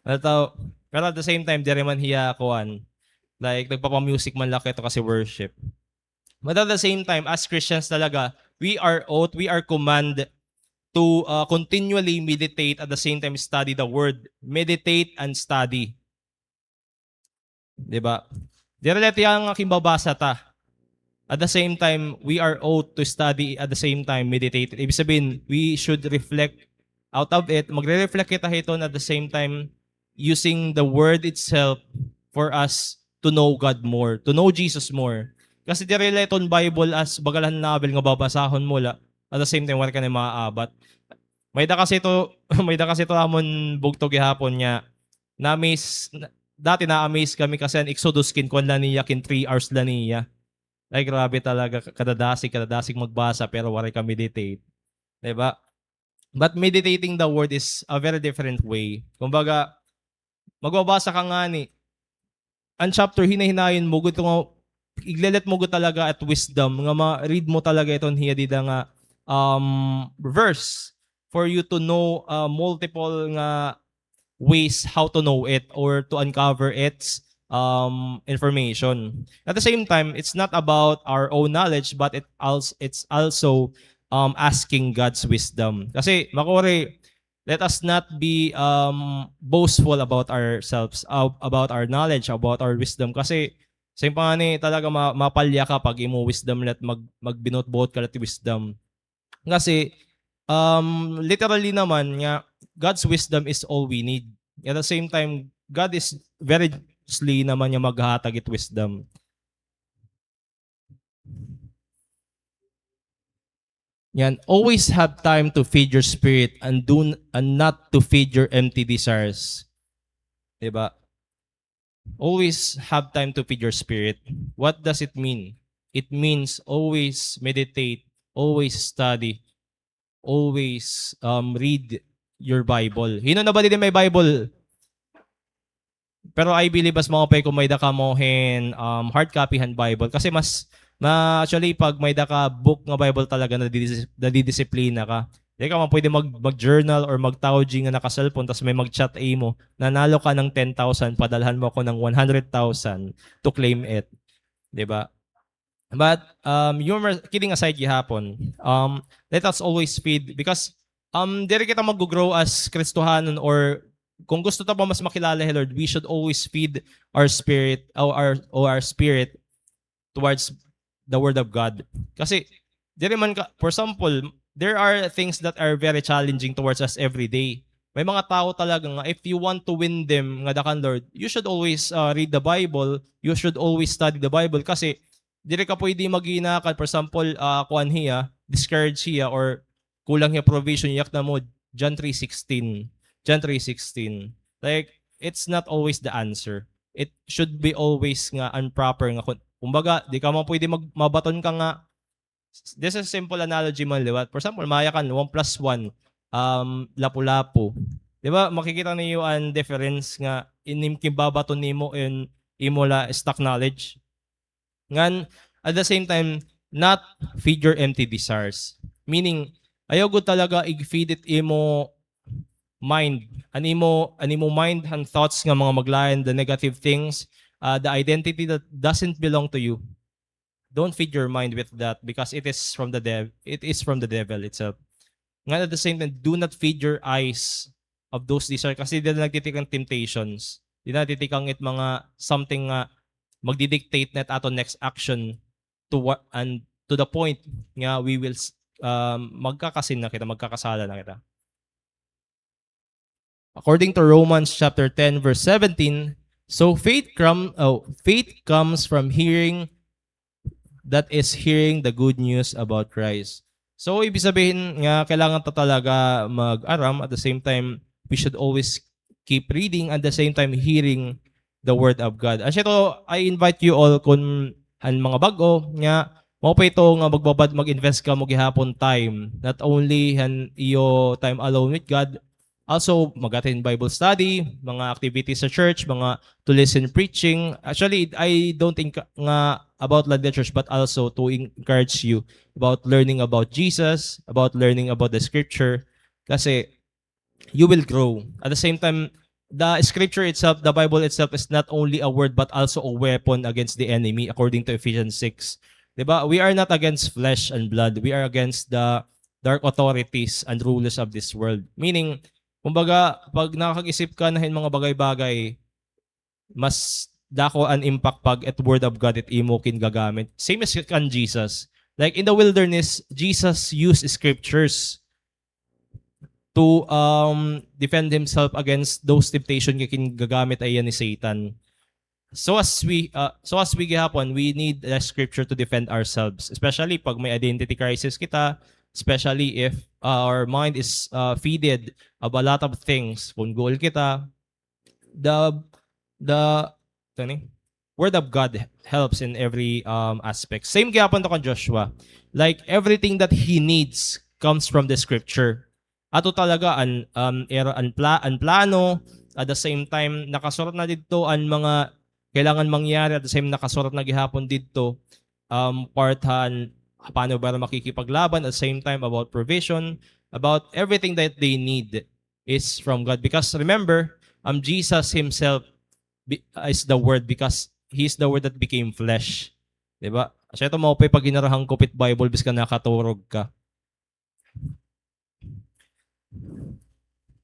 Pero, pero at the same time, diri man hiya kuan, like, nagpapa-music man la kita kasi worship. But at the same time, as Christians talaga, we are ought, we are command to, uh, continually meditate, at the same time study the word. Meditate and study. Di ba? Diri la it iya nga kimbabasa ta. At the same time, we are ought to study, at the same time, meditate. Ibig sabihin, we should reflect out of it. Magre-reflect kita hiton, at the same time, using the word itself for us to know God more, to know Jesus more. Kasi diri la iton Bible as baga la novel nga babasahon mo la, at the same time, waray ka na maaabat. May-ada kasi ito, may-ada kasi ito amon bugto gihapon nga, na-amaze, na-, dati na-amaze kami kasi an Exodus kinkuan la niya, kin three hours la niya. Ay, grabe talaga, ka-, kadadasig, kadadasig magbasa, pero waray ka meditate. Di ba? But meditating the word is a very different way. Kumbaga, magbabasa ka ngani, an chapter, hinay-hinayon mo gud nga, igle-let mo gud talaga it wisdom, nga ma-read mo talaga iton hiya dida nga, um, verse for you to know, uh, multiple nga ways how to know it or to uncover its, um, information. At the same time, it's not about our own knowledge, but it als-, it's also, um, asking God's wisdom. Kasi, makuri, let us not be, um, boastful about ourselves, uh, about our knowledge, about our wisdom. Kasi, same pa ngani talaga ma-, mapalya ka pag imo wisdom la it mag-, magbinutbuot ka la it wisdom. Kasi, um, literally naman nga, God's wisdom is all we need. At the same time, God is very generously naman nga maghatag it wisdom. Yan, always have time to feed your spirit and do n-, and not to feed your empty desires. Di ba? Always have time to feed your spirit. What does it mean? It means always meditate, always study, always, um, read your Bible. Hin-o na ba didi may Bible? Pero I believe mas maupay kon may-ada kamo hin, um, hard copy han Bible. Kasi mas, ma-, actually, pag may-ada ka book nga Bible talaga, nadidis-, nadidisiplina ka. Di ka man pwede mag-, mag-journal or magtawji nga naka-cellphone, tas may mag-chat imo, "Nanalo ka ng ten thousand, padalhan mo ako ng one hundred thousand to claim it." Di ba? But, um, humor, kidding aside gihapon, um, let us always feed because, um, diri kita mag-grow as Kristohanon or kung gusto ta pa mas makilala hi Lord, we should always feed our spirit, or our, or our spirit towards the Word of God. Kasi, diri man ka, for example, there are things that are very challenging towards us every day. May mga tao talaga nga, if you want to win them nga da kan Lord, you should always, uh, read the Bible, you should always study the Bible, kasi diri ka pwede maghinakan, for example, ah, kuan hiya, discourage hiya, or kulang hiya provision, yak na mo, John three sixteen. John three sixteen. Like, it's not always the answer. It should be always nga an proper nga kun-, kumbaga, di ka man pwede mag-, mabaton ka nga, this is simple analogy man liwat. For example, maya kan one plus one, um, lapu-lapu. Di ba, makikita niyo an difference nga inim kibabaton nimo in imo la stock knowledge. Ngan, at the same time, not feed your empty desires. Meaning, ayaw gud talaga ig-feed it imo mind, an imo, an imo mind, an thoughts nga mga maglain, the negative things, uh, the identity that doesn't belong to you. Don't feed your mind with that because it is from the dev-, it is from the devil itself. Ngan at the same time, do not feed your eyes of those desires kasi dida nagtitikang temptations. Dida nagtitikang it mga something nga magdidictate na it aton next action to what, and to the point nga we will s-, um, magkakasin na kita, magkakasala na kita. According to Romans chapter ten, verse seventeen, so faith crum-, oh, faith comes from hearing, that is hearing the good news about Christ. So, ibig sabihin nga, kailangan ta talaga mag-aram. At the same time, we should always keep reading. At the same time, hearing the Word of God. Asya to, I invite you all, kun an mga bag-o, nga, mao pa ito nga magbabad, mag-invest kamo gihapon time. Not only han iyo time alone with God, also, mag-attend Bible study, mga activities sa church, mga to listen preaching. Actually, I don't think nga about lang the church, but also to encourage you about learning about Jesus, about learning about the scripture. Kasi, you will grow. At the same time, the scripture itself, the Bible itself is not only a word, but also a weapon against the enemy, according to Ephesians six. Di ba? We are not against flesh and blood. We are against the dark authorities and rulers of this world. Meaning, kumbaga, pag nakakag-isip ka na hin mga bagay-bagay, mas dako an impact pag it word of God it imo gingagamit. Same as kan Jesus. Like in the wilderness, Jesus used scriptures to, um, defend himself against those temptation nga gingagamit ha iya ni Satan. So as we, uh, so as we gihapon, we need the scripture to defend ourselves, especially pag may identity crisis kita, especially if, uh, our mind is, uh, feeded of a lot of things. Kun guol kita, the, the, ano ni? Word of God helps in every, um, aspect. Same gihapon to kan Joshua. Like, everything that he needs comes from the scripture. Ato talaga an, um, er-, an pla-, an plano, at the same time, nakasurat na didto an mga kailangan mangyari, at the same, nakasurat na gihapon didto, um, part han paano ba makikipaglaban, at the same time, about provision, about everything that they need is from God. Because remember, um, Jesus himself be-, is the Word because He is the Word that became flesh. Di ba? So, ito mao pa pag ginarahan ko pit Bible, bis ka nakaturog ka.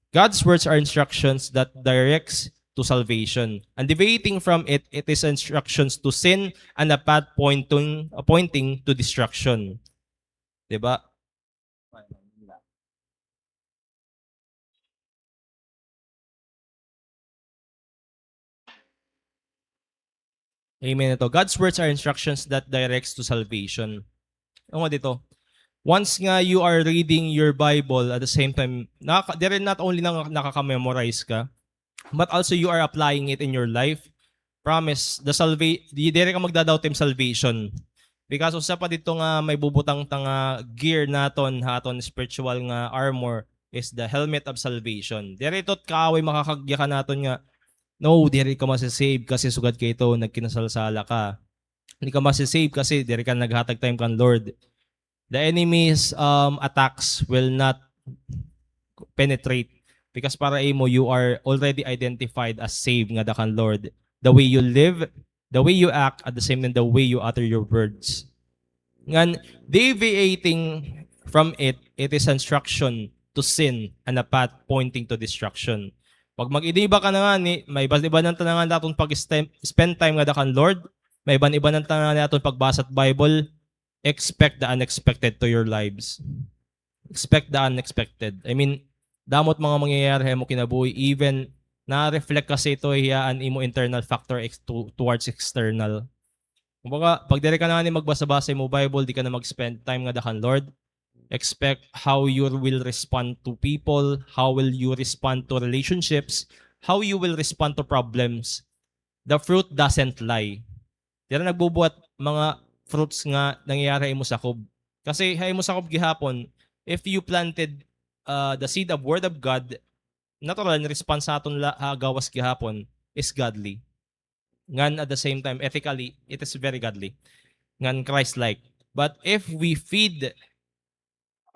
God's words are instructions that directs to salvation. And deviating from it, it is instructions to sin and a path pointing, pointing to destruction. Di ba? Amen ito. God's words are instructions that directs to salvation. Ano nga dito? Once nga you are reading your Bible at the same time, nakaka-, diri not only na nakaka-memorize ka, but also you are applying it in your life. Promise, the salva-, di, diri ka magda-doubt him salvation. Because usa pa dito nga may bubutang ta nga gear naton, ha aton spiritual nga armor, is the helmet of salvation. Diri ito kaaway makakagyakan naton nga, "No, diri ka masisave kasi sugad kay ito, nagkinasalsala ka. Hindi ka masisave kasi diri ka naghatag time kan Lord." The enemy's, um, attacks will not penetrate because para imo, you are already identified as saved nga da kan Lord. The way you live, the way you act, at the same time, the way you utter your words. Ngan, deviating from it, it is instruction to sin and a path pointing to destruction. Pag mag-iniba ka na ngani, maiban-ibanan ta na ngani aton pag-spend time ngada kan Lord, maiban-ibanan ta na ngani aton pagbasa hit Bible, expect the unexpected to your lives. Expect the unexpected. I mean, damo it mga mangyayari ha imo kinabuhi, even na-reflect kasi ito hiya an imo internal factor ex-, to-, towards external. Kumbaga, pag diri ka na ngani magbasa-basa imo Bible, di ka na mag-spend time ngada kan Lord, expect how you will respond to people, how will you respond to relationships, how you will respond to problems. The fruit doesn't lie. Diri nagbubuhat mga fruits nga nangyayari ha imo sakob. Kasi ha imo sakob gihapon, if you planted, uh, the seed of word of God, natural, an response naton la-, ha gawas gihapon is godly. Ngan at the same time, ethically, it is very godly. Ngan Christ-like. But if we feed,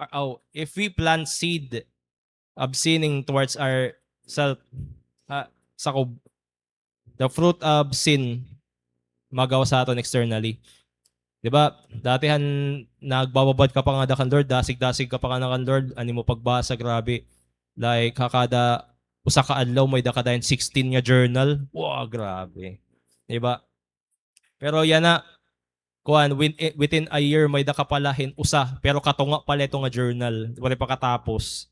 uh, oh, if we plant seed of sinning towards ourself, ha, sakob, the fruit of sin, magawas ha aton externally. Di ba? Dati han nagbababad ka pa ngada kan Lord, dasig-dasig ka pa ngada kan Lord, an imo pagbasa, grabe. Like, ha kada usa ka adlaw, may-ada ka dayon sixteen nga journal. Wow, grabe. Di ba? Pero yana, kuan, win-, eh, within a year, may-ada ka pala hin usa, pero katunga pala ito nga journal. Waray pa katapos.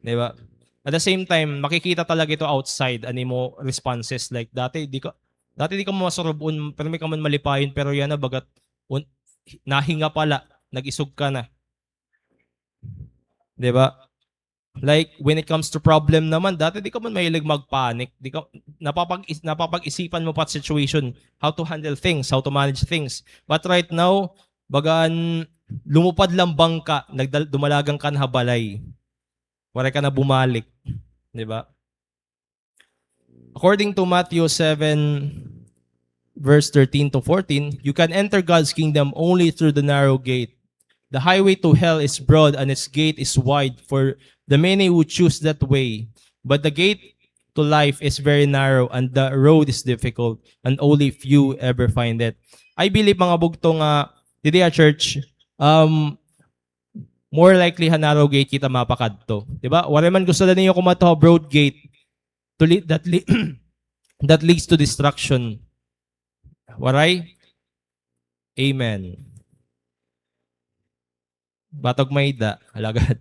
Di ba? At the same time, makikita talaga ito outside, an imo responses. Like, dati, di ka, dati di ka masurub-on, pirmi ka man malipayon, pero yana, bagat, un-, nahinga pala, nag-isog ka na. Di ba? Like, when it comes to problem naman, dati di ka man mahilig mag-panic. Di ka, napapag-is-, napapag-isipan mo pa it situation, how to handle things, how to manage things. But right now, bagan lumupad la an bangka, nagdal-, dumalagan ka na ha balay. Waray ka na bumalik. Di ba? According to Matthew seven, verse thirteen to fourteen, you can enter God's kingdom only through the narrow gate. The highway to hell is broad and its gate is wide for the many who choose that way. But the gate to life is very narrow and the road is difficult, and only few ever find it. I believe, mga bugto, nga didi ha church, um, more likely ha narrow gate kita mapakadto. Di ba? Waray man gusto na niyo kumadto ha broad gate to lead, that le-, that leads to destruction. Waray? Amen. Batog may-ada, alagad.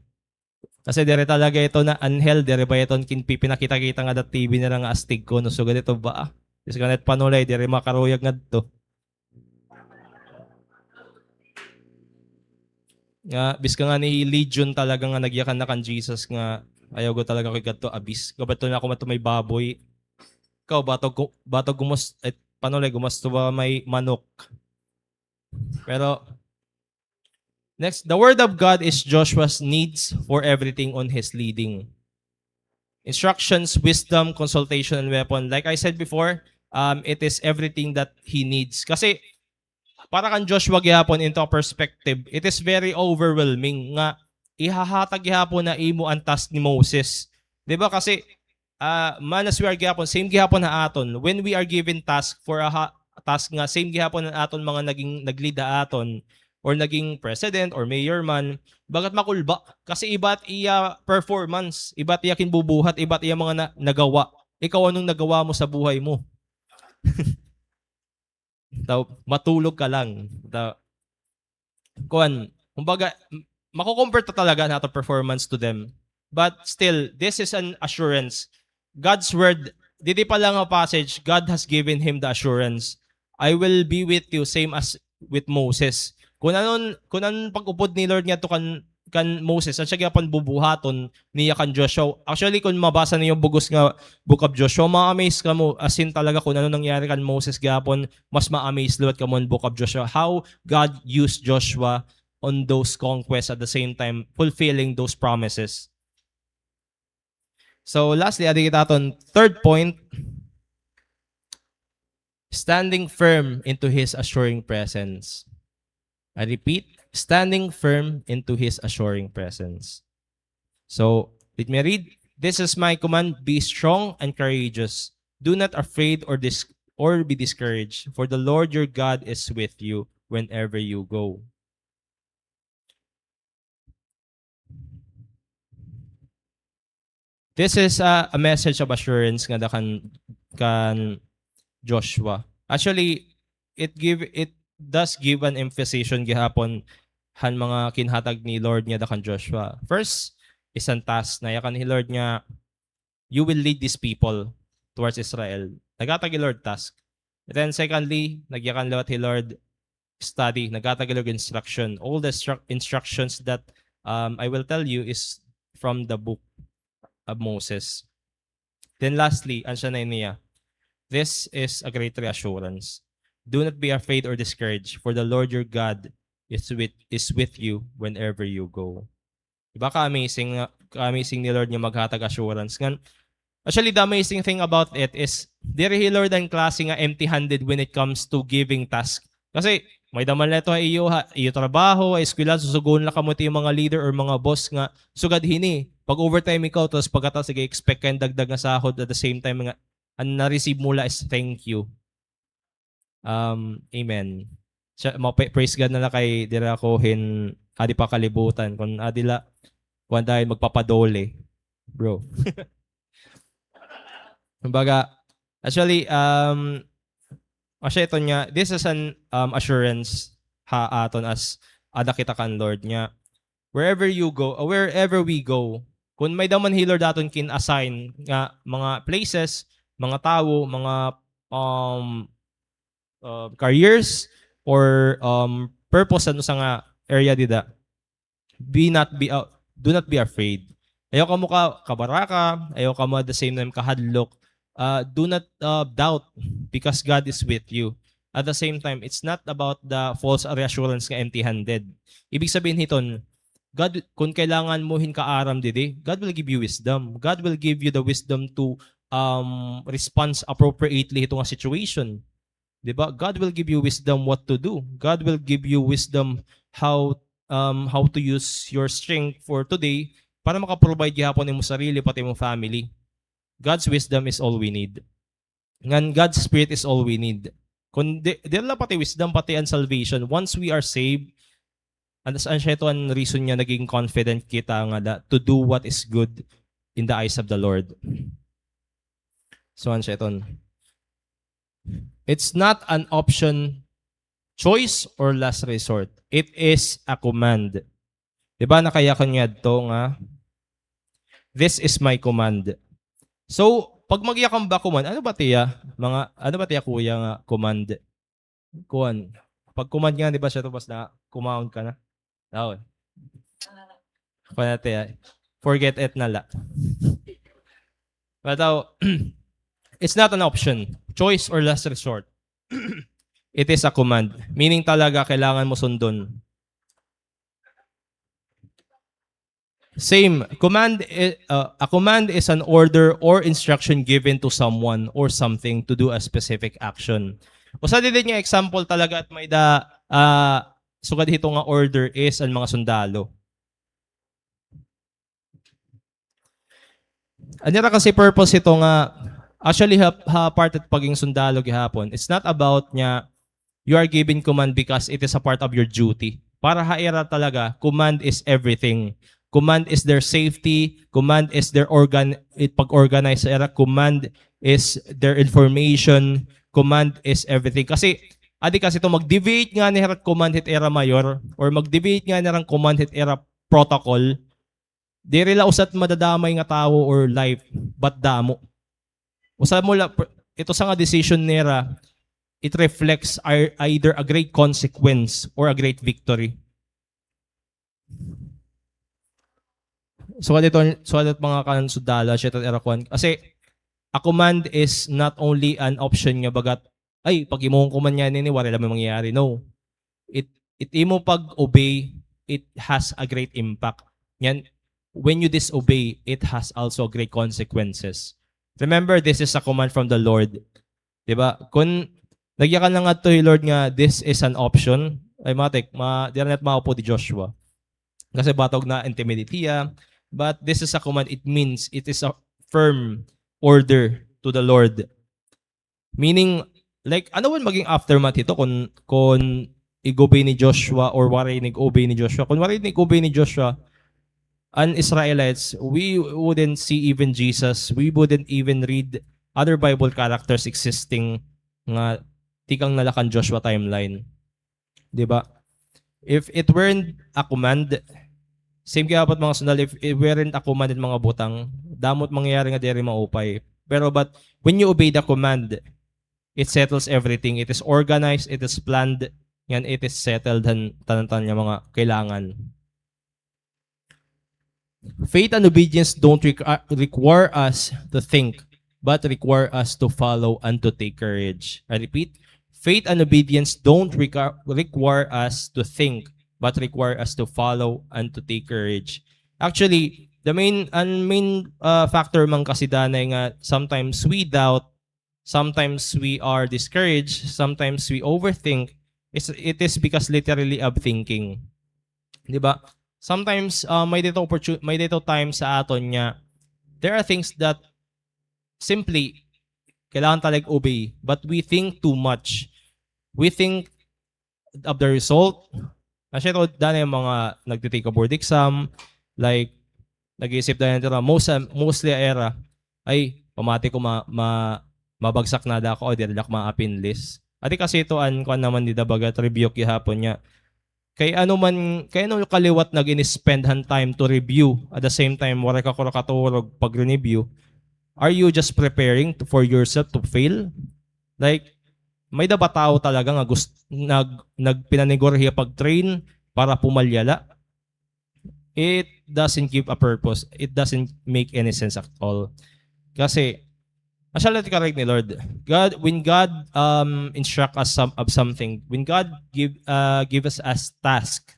Kasi diri talaga ito na anhel, diri ba ito kinpipinakita-kita ngada ha T V nira nga astig kuno, sugad ito ba? Diyos ko, nat panulay, diri makaruyag ngadto. Nga, biska ngani Legion talaga nga nagyakan na kan Jesus nga, ayaw ko talaga ko ikadto, abis. Gabato na ako mato may baboy. Ikaw, batog gu-, batog gumus-, eh, panulay, gumusto ba may manok? Pero, next, the word of God is Joshua's needs for everything on his leading. Instructions, wisdom, consultation, and weapon. Like I said before, um, it is everything that he needs. Kasi, para kan Joshua gihapon, into a perspective, it is very overwhelming nga ihahatag gihapon na imo an task ni Moses. Di ba? Kasi, ah, man, as we are gihapon, same gihapon ha aton. When we are given task for a ha-, task nga, same gihapon an aton mga naging, nag-lead ha aton, or naging president, or mayor man, bagat makulba. Kasi iba it iya performance, iba it iya kinbubuhat, iba it iya mga na-, nagawa. Ikaw, anong nagawa mo sa buhay mo? Daw, matulog ka lang. Daw, kuan, kumbaga, m-, mako-compare ta talaga an aton performance to them. But still, this is an assurance. God's word, didi pa lang nga passage, God has given him the assurance, "I will be with you," same as with Moses. Kun anon, kun anon pag-upod ni Lord ngadto kan kan Moses, asya gihapon bubuhaton niya kan Joshua. Actually, kun mabasa niyo bug-os nga Book of Joshua, ma-amaze kamo, as in talaga, kun ano nangyari kan Moses gihapon, mas ma-amaze liwat kamo an Book of Joshua. How God used Joshua on those conquests, at the same time fulfilling those promises. So, lastly, adi kita aton third point, standing firm into His assuring presence. I repeat, standing firm into His assuring presence. So, let me read. "This is my command, be strong and courageous. Do not afraid or dis-, or be discouraged, for the Lord your God is with you whenever you go." This is a, a message of assurance ngada kan, kan Joshua. Actually, it give, it does give an emphasization gihapon han mga ginhatag ni Lord ngada kan Joshua. First, is an task na yakan ni Lord nga, "You will lead these people towards Israel." Naghatag hi Lord task. And then secondly, nagyakan liwat hi Lord study, naghatag hi Lord instruction. All the instru-, instructions that, um, I will tell you is from the book of Moses. Then lastly, an siya na niya, "This is a great reassurance. Do not be afraid or discouraged, for the Lord your God is with, is with you whenever you go." Di ba ka-amazing nga, ka-amazing ni Lord nga maghatag assurance? Ngan, actually, the amazing thing about it is, diri hi Lord an klase nga empty-handed when it comes to giving task. Kasi, may-ada man la ito ha iyo, ha iyo trabaho, ha eskwela, susugoon la kamo it iyo mga leader or mga boss nga, "Sugad hini, pag-overtime ikaw," tapos pagkatapos, sige, expect ka hin dagdag nga sahod, at the same time nga, an na-receive mo la is thank you. Um, amen. Siya, ma-, pa-, praise God na la kay diri ako hin-, adi pa kalibutan. Kon adi la, kuan dahil magpapadole, bro. Kumbaga, actually, um, asya iton nga, this is an, um, assurance ha aton as anak kita kan Lord nga, wherever you go, uh, wherever we go, kon may-ada man hi Lord aton kin-assign nga mga places, mga tawo, mga, um, uh, careers, or, um, purpose han usa nga area dida, be not be, uh, do not be afraid. Ayaw kamo ka, kabaraka, ayaw kamo at the same time kahadlok. Uh, do not, uh, doubt, because God is with you. At the same time, it's not about the false reassurance nga empty-handed. Ibig sabihin hiton, God, kon kailangan mo hin kaaram didi, God will give you wisdom. God will give you the wisdom to, um, respond appropriately hito nga situation. Di ba? God will give you wisdom what to do. God will give you wisdom how, um, how to use your strength for today para maka-provide gihapon imo sarili pati imo family. God's wisdom is all we need. Ngan God's Spirit is all we need. Kon di, di la pati wisdom, pati an salvation. Once we are saved, an, an siya ito an reason nga naging confident kita nga da, to do what is good in the eyes of the Lord. So, an siya iton. It's not an option, choice, or last resort. It is a command. Di ba, nakayakan niya adto nga, "This is my command." So, pag magyakan ba command, ano ba tiya, mga, ano ba tiya, kuya, nga command? Kuan. Pag command nga, di ba, siya, tapos na, kumaon ka na. Daw. Kuan na tiya. Forget it na la. But, uh, it's not an option, choice, or last resort. It is a command. Meaning talaga, kailangan mo sundon. Same. Command i-, uh, a command is an order or instruction given to someone or something to do a specific action. Usa didi nga example talaga at may da, ah, sugad hito nga order is an mga sundalo. An ira kasi purpose hito nga, actually, ha, ha part it pagiging sundalo gihapon, it's not about nga you are given command because it is a part of your duty. Para ha ira talaga, command is everything. Command is their safety, command is their organ-, it pag-organize sa ira, command is their information, command is everything. Kasi, adi kasi ito, mag-deviate ngani hira command hit ira mayor, or mag-deviate ngani hira command hit ira protocol, diri la usa it madadamay nga tawo or life, but damo. Usa mo la, pr-, ito sa nga decision nira, it reflects ei-, either a great consequence or a great victory. So, kadto, so, kadto mga kanan sundalo, siya ito ira kuan. Kasi, a command is not only an option nga bagat, "Ay, pag imo command nga nini, waray la may mangyayari." No. It, it imo pag-obey, it has a great impact. Ngan, when you disobey, it has also great consequences. Remember, this is a command from the Lord. Di ba? Kun nagyakan la ngadto hi Lord nga, "This is an option," ay, matik, ma-, diri na it maupod hi Joshua. Kasi batok na-intimidate hiya. But this is a command. It means it is a firm order to the Lord. Meaning, like, ano man maging aftermath hito kun, kun ig-obey ni Joshua or waray nig-obey ni Joshua? Kun waray nig-obey ni Joshua, an Israelites, we wouldn't see even Jesus. We wouldn't even read other Bible characters existing nga tikang na la kan Joshua timeline. Di ba? If it weren't a command, same kay dapat mga sundalo, if it weren't a command in mga butang, damo it mangyayari nga diri maupay. Pero but when you obey the command, it settles everything. It is organized, it is planned, and it is settled han tanan-tanan nga mga kailangan. Faith and obedience don't requ- require us to think, but require us to follow and to take courage. I repeat, faith and obedience don't requ- require us to think, but require us to follow and to take courage. Actually, the main, an main, uh, factor man kasi danay nga sometimes we doubt, sometimes we are discouraged, sometimes we overthink, it's, it is because literally of thinking. Di ba? Sometimes, uh, may dito opportu- may dito time sa aton nga there are things that simply kailangan talaga obey, but we think too much. We think of the result. Kasi ito, danay mga nagtitake board exam, like, nag-iisip danay nira, most, mostly era, ay, pamati ko ma, ma, mabagsak na da ako, o diri la ako maapin list. Adi kasi ito, an, kuan naman dida, bagat rebuke gihapon niya. Kay ano man, kay ano ka liwat nag-in-spend han time to review, at the same time, waray ka kuro katurog pag-review, are you just preparing to, for yourself to fail? Like, may da ba tawo talaga nga gust-, nag-, nagpinaniguro hiya pag-train para pumalya la? It doesn't give a purpose. It doesn't make any sense at all. Kasi, asya la it karuyag ni Lord. God, when God, um, instruct us some, of something, when God give, uh, give us a task,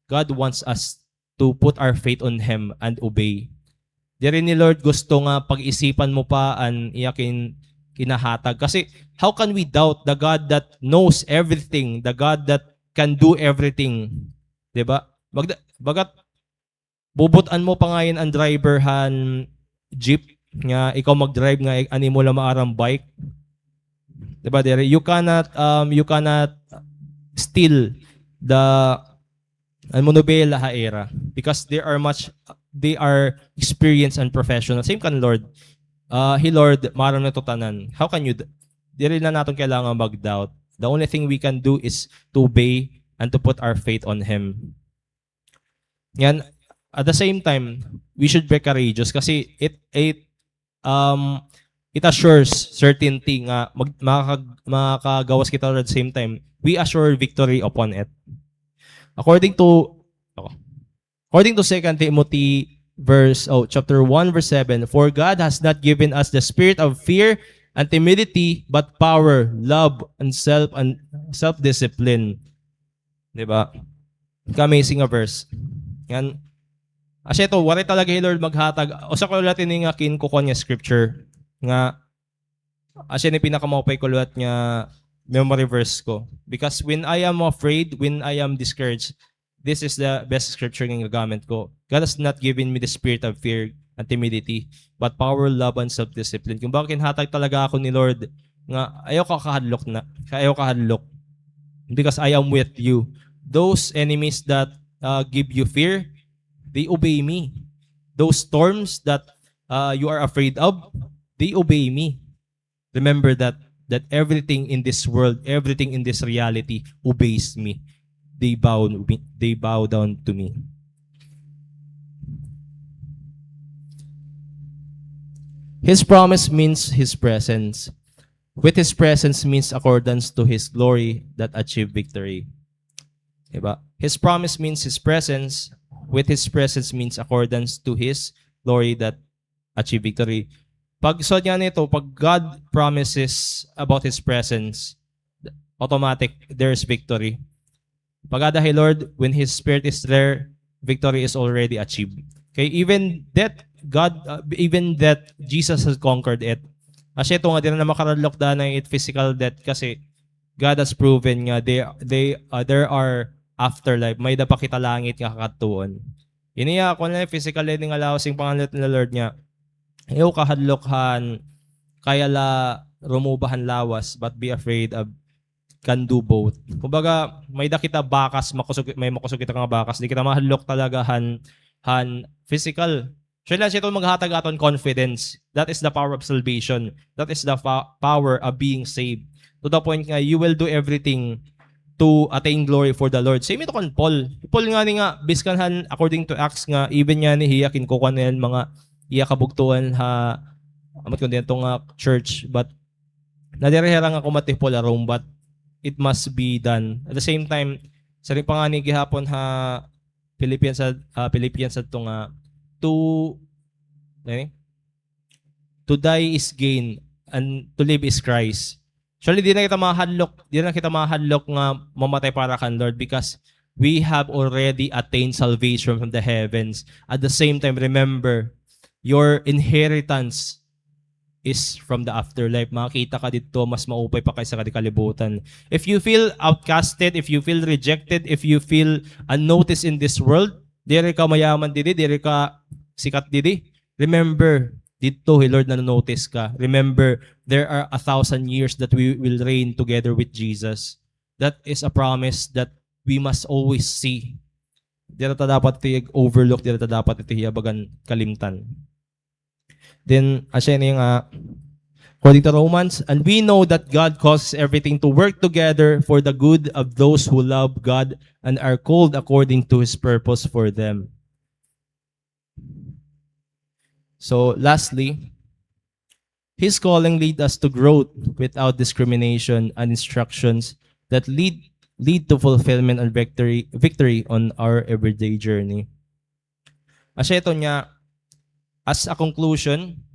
God wants us to put our faith on Him and obey. Diri ni Lord gusto nga pag-isipan mo pa an iya kin-, kinahatag. Kasi, how can we doubt the God that knows everything, the God that can do everything? Di ba? Magda-, bagat, bubut-an mo pa ngay-an an driver han jeep nga ikaw mag-drive nga an imo la maaram bike. Di ba, diri? You cannot, um, you cannot steal the, an monobela ha ira because they are much, they are experienced and professional. Same kan Lord. Uh, hi Lord, maaram na to tanan. How can you d-, diri na naton kailangan mag-doubt. The only thing we can do is to obey and to put our faith on Him. Ngan, at the same time, we should be courageous kasi it, it, um, it assures certainty nga mag-, makakag-, makakagawas kita at the same time, we assure victory upon it. According to, ako. According to Second Timothy verse, oh, chapter one, verse seven, "For God has not given us the spirit of fear and timidity, but power, love, and self, and self-discipline." Di ba? Ka-amazing nga verse. Ngan, asya ito, waray talaga hi Lord maghatag. Usa ko la tini nga kinkukuan nga scripture nga, asya ni pinakamaupay ko liwat nga memory verse ko. Because when I am afraid, when I am discouraged, this is the best scripture nga gagamit ko. God has not given me the spirit of fear and timidity, but power, love, and self-discipline. Kumbaga, ginhatag talaga ako ni Lord nga ayaw ka kahadlok na, ayaw kahadlok. Because I am with you. Those enemies that, uh, give you fear, they obey me. Those storms that, uh, you are afraid of, they obey me. Remember that, that everything in this world, everything in this reality obeys me. They bow, they bow down to me. His promise means His presence. With His presence means accordance to His glory that achieve victory. Diba? His promise means His presence. With His presence means accordance to His glory that achieve victory. Pag sa niya nito, pag God promises about His presence, automatic, there's victory. Pag-ada hi Lord, when His Spirit is there, victory is already achieved. Okay, even death, God, uh, even death, Jesus has conquered it. Asya ito nga, diri na makaradlok danay it physical death kasi God has proven nga they, they, uh, there are afterlife. May-ada pa kita langit nga kakadtuon. Ini ya, kuan la, physical ini nga lawas, in panganlit ni Lord nga, ayaw kahadlok han kaya la rumuba han lawas, but be afraid of can do both. Kumbaga, may-ada kita bakas, makusog, may makusog kita nga bakas, di kita mahadlok talaga han, han physical. Siring la, siya iton maghatag aton confidence. That is the power of salvation. That is the fa-, power of being saved. To the point nga, you will do everything to attain glory for the Lord. Same ito kan Paul. Paul ngani nga, biskan han, according to Acts nga, even ngani hiya, kinkukuan niya an mga iya kabugtoan ha, ambot kon diin ito nga church, but nadiri hira nga kumati hi Paul ha Rome, but it must be done. At the same time, siring pa ngani gihapon ha Philippians, ah, Philippians adto nga, to, ano ni? To die is gain, and to live is Christ. Actually, di na kita mahadlok, di na kita mahadlok nga mamatay para kan Lord, because we have already attained salvation from the heavens. At the same time, remember, your inheritance is from the afterlife. Makakita ka didto, mas maupay pa kaysa ka di kalibutan. If you feel outcasted, if you feel rejected, if you feel unnoticed in this world, diri ka mayaman didi, diri ka sikat didi. Remember, didto hi Lord nano-notice ka. Remember, there are a thousand years that we will reign together with Jesus. That is a promise that we must always see. Diri ta dapat ito i-overlook, diri ta dapat ito hiya bagan kalimtan. Then, asya ini nga, according to Romans, "And we know that God causes everything to work together for the good of those who love God and are called according to His purpose for them." So, lastly, His calling lead us to growth without discrimination and instructions that lead, lead to fulfillment and victory, victory on our everyday journey. Asya ito nga, as a conclusion,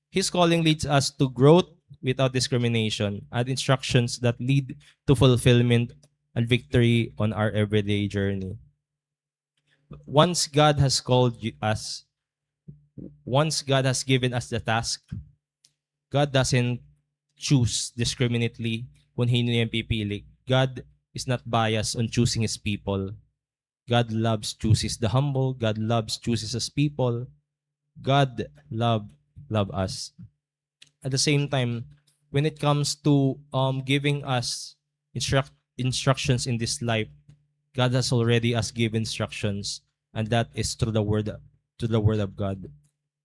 His calling leads us to growth without discrimination and instructions that lead to fulfillment and victory on our everyday journey. Once God has called you, us, once God has given us the task, God doesn't choose discriminately kung hin-o niya pipili. God is not biased on choosing His people. God loves, chooses the humble. God loves, chooses His people. God love, love us. At the same time, when it comes to, um, giving us instruct-, instructions in this life, God has already us give instructions, and that is through the word, through the word of God.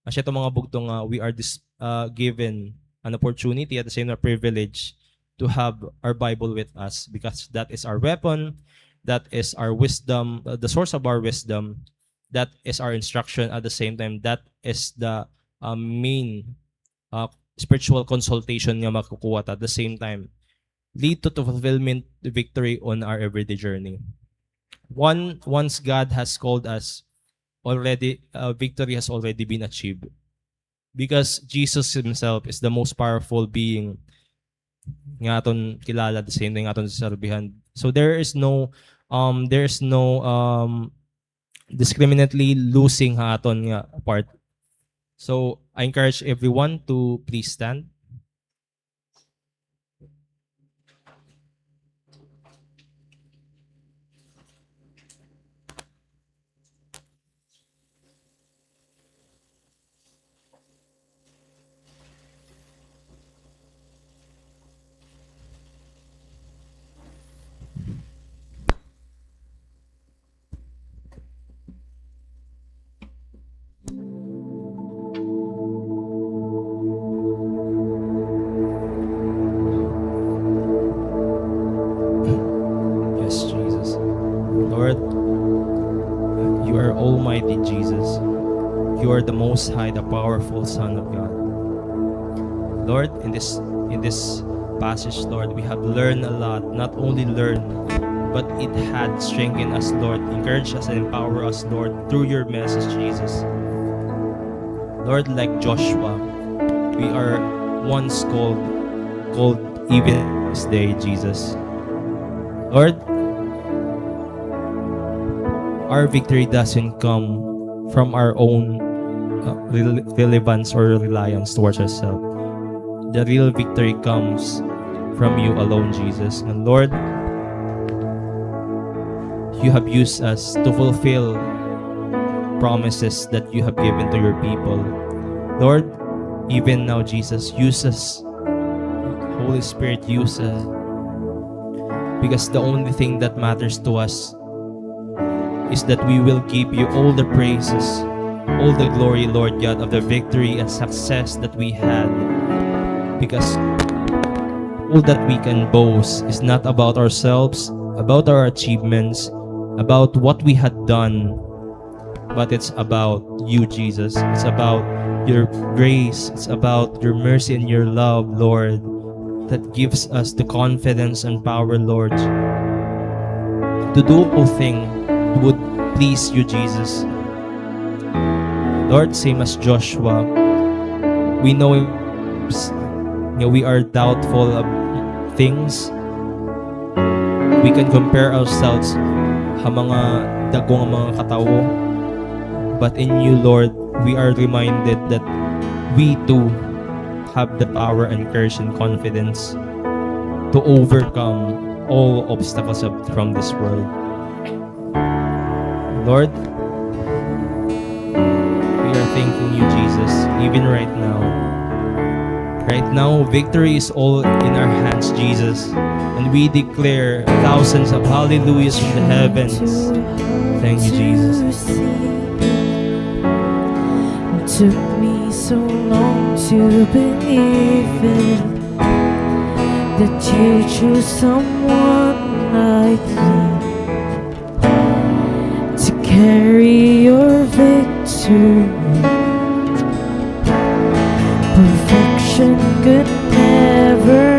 Asya ito, mga bugto, nga we are dis-, uh, given an opportunity, at the same time, privilege to have our Bible with us, because that is our weapon, that is our wisdom, uh, the source of our wisdom, that is our instruction, at the same time, that is the, uh, main, uh, spiritual consultation nga makukuha ta. At the same time, lead to, to fulfillment, victory on our everyday journey. One, once God has called us, already, uh, victory has already been achieved. Because Jesus Himself is the most powerful being nga aton kilala, the same thing nga aton serbihan. So there is no, um, there is no, um, discriminately losing ha aton nga part. So I encourage everyone to please stand. Yes, Jesus. Lord, you are Almighty Jesus. You are the Most High, the powerful Son of God. Lord, in this, in this passage, Lord, we have learned a lot. Not only learned, but it had strengthened us, Lord, encouraged us and empowered us, Lord, through your message, Jesus. Lord, like Joshua, we are once called, called even this day, Jesus. Lord, our victory doesn't come from our own, uh, rel-, relevance or reliance towards ourselves. The real victory comes from you alone, Jesus. And Lord, you have used us to fulfill promises that you have given to your people. Lord, even now, Jesus, use us. Holy Spirit, use us. Because the only thing that matters to us is that we will give you all the praises, all the glory, Lord God, of the victory and success that we had. Because all that we can boast is not about ourselves, about our achievements, about what we had done, but it's about you, Jesus. It's about your grace. It's about your mercy and your love, Lord, that gives us the confidence and power, Lord, to do all things would please you, Jesus. Lord, same as Joshua, we know nga we are doubtful of things. We can compare ourselves ha mga dako nga mga katawo. But in you, Lord, we are reminded that we too have the power and courage and confidence to overcome all obstacles of, from this world. Lord, we are thanking you, Jesus, even right now. Right now, victory is all in our hands, Jesus. And we declare thousands of hallelujahs from the heavens. Thank you, Jesus. Took me so long to believe it, that you choose someone like me to carry your victory. Perfection could never.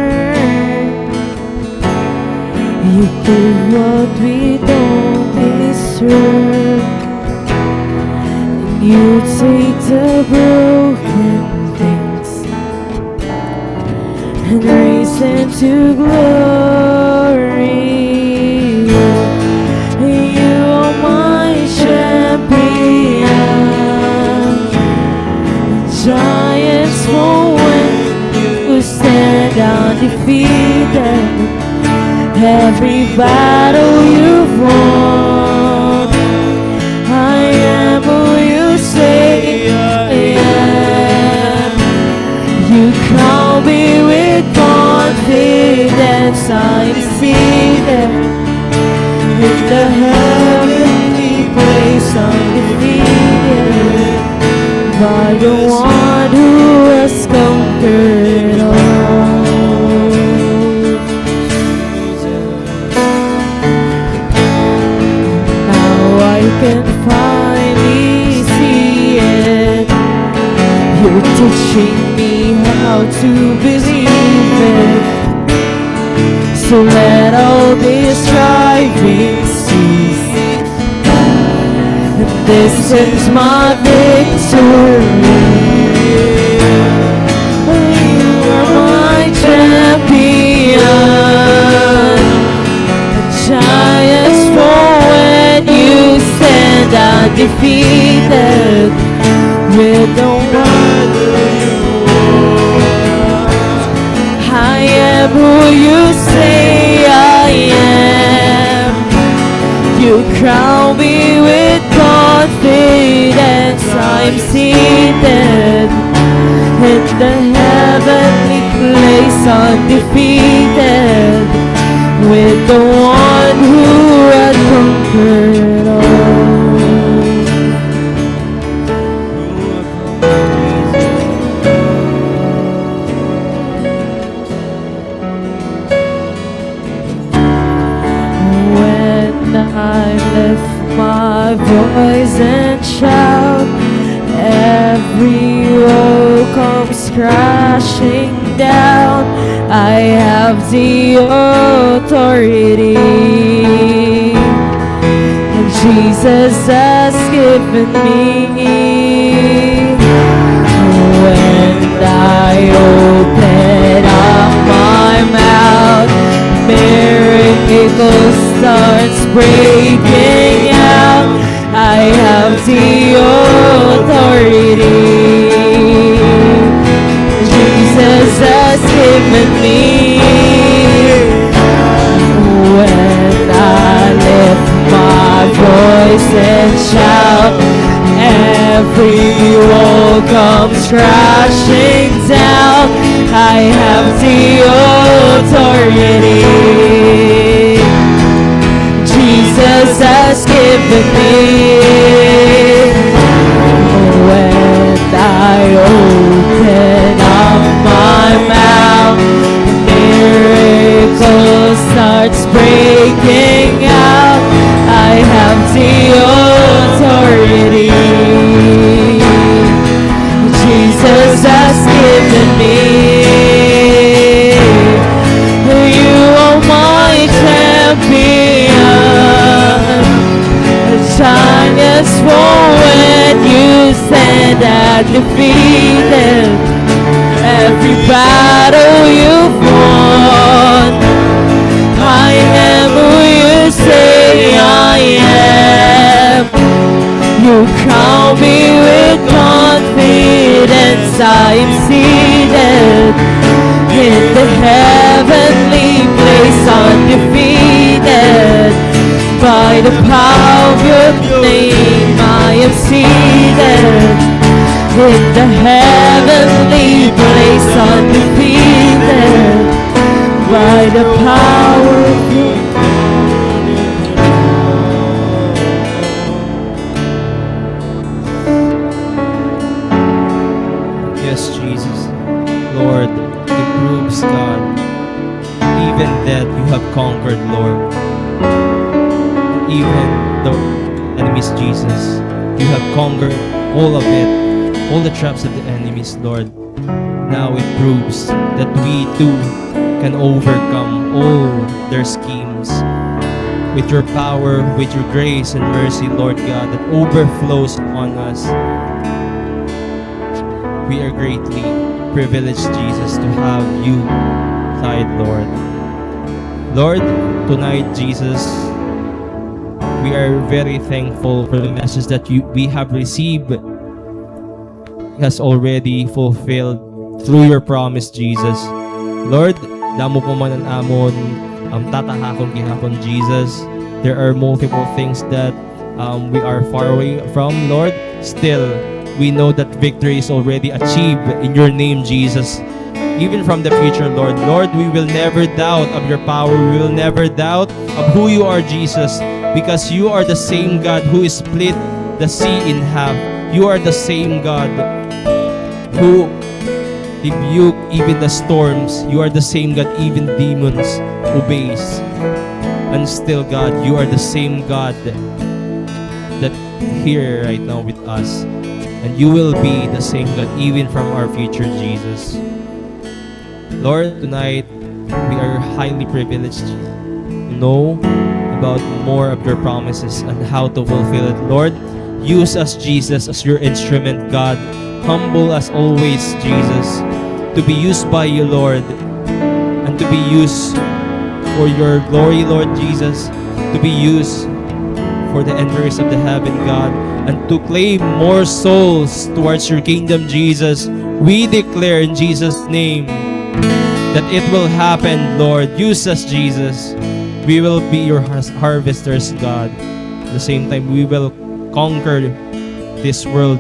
You give what we don't deserve. And you take the broken things and raise them to glory. You are my champion. Giants fall when you stand undefeated. Every battle you've won, I am who you say I am. You crown me with confidence. I'm seated in the heavenly place, undefeated by the one who has conquered all. Now I can finally see it. You're teaching me how to believe it. So let all this striving cease. This is my victory. You are my champion. Giants fall when you stand undefeated. With the one I am who you say I am. You crown me with confidence. I'm seated in the heavenly place, undefeated, with the one who had conquered all. When I lift my voice and shout, every wall comes crashing down. I have the authority Jesus has given me. When I open up my mouth, miracles starts breaking out. I have the authority Jesus has given me. When I lift my voice and shout, every wall comes crashing down. I have the authority. Jesus Jesus has given me. When I open up my mouth, miracles starts breaking out. I have the authority Jesus has given me. You are my champion. Giants fall when you stand undefeated. Every battle you've won, I am who you say I am. You crown me with confidence. I am seated in the heavenly place, undefeated. By the power of your name, I am seated in the heavenly place, undefeated. By the power of your Yes, Jesus. Lord, it proves, God, even that you have conquered, Lord. Even the enemies, Jesus, you have conquered all of it, all the traps of the enemies, Lord. Now it proves that we too can overcome all their schemes with your power, with your grace and mercy, Lord God, that overflows upon us. We are greatly privileged, Jesus, to have you side, Lord. Lord, tonight, Jesus, we are very thankful for the message that you, we have received has already fulfilled through your promise, Jesus. Lord, damo pa man an amon, um, tatahakon gihapon, Jesus. There are multiple things that, um, we are far away from, Lord. Still, we know that victory is already achieved in your name, Jesus. Even from the future, Lord. Lord, we will never doubt of your power. We will never doubt of who you are, Jesus, because you are the same God who split the sea in half. You are the same God who rebuke even the storms. You are the same God, even demons obeys. And still, God, you are the same God that here right now with us. And you will be the same God even from our future, Jesus. Lord, tonight, we are highly privileged to know about more of your promises and how to fulfill it. Lord, use us, Jesus, as your instrument, God. Humble us always, Jesus, to be used by you, Lord, and to be used for your glory, Lord Jesus, to be used for the endeavors of the heaven, God, and to claim more souls towards your kingdom, Jesus. We declare in Jesus' name that it will happen, Lord. Use us, Jesus. We will be your har-, harvesters, God. At the same time, we will conquer this world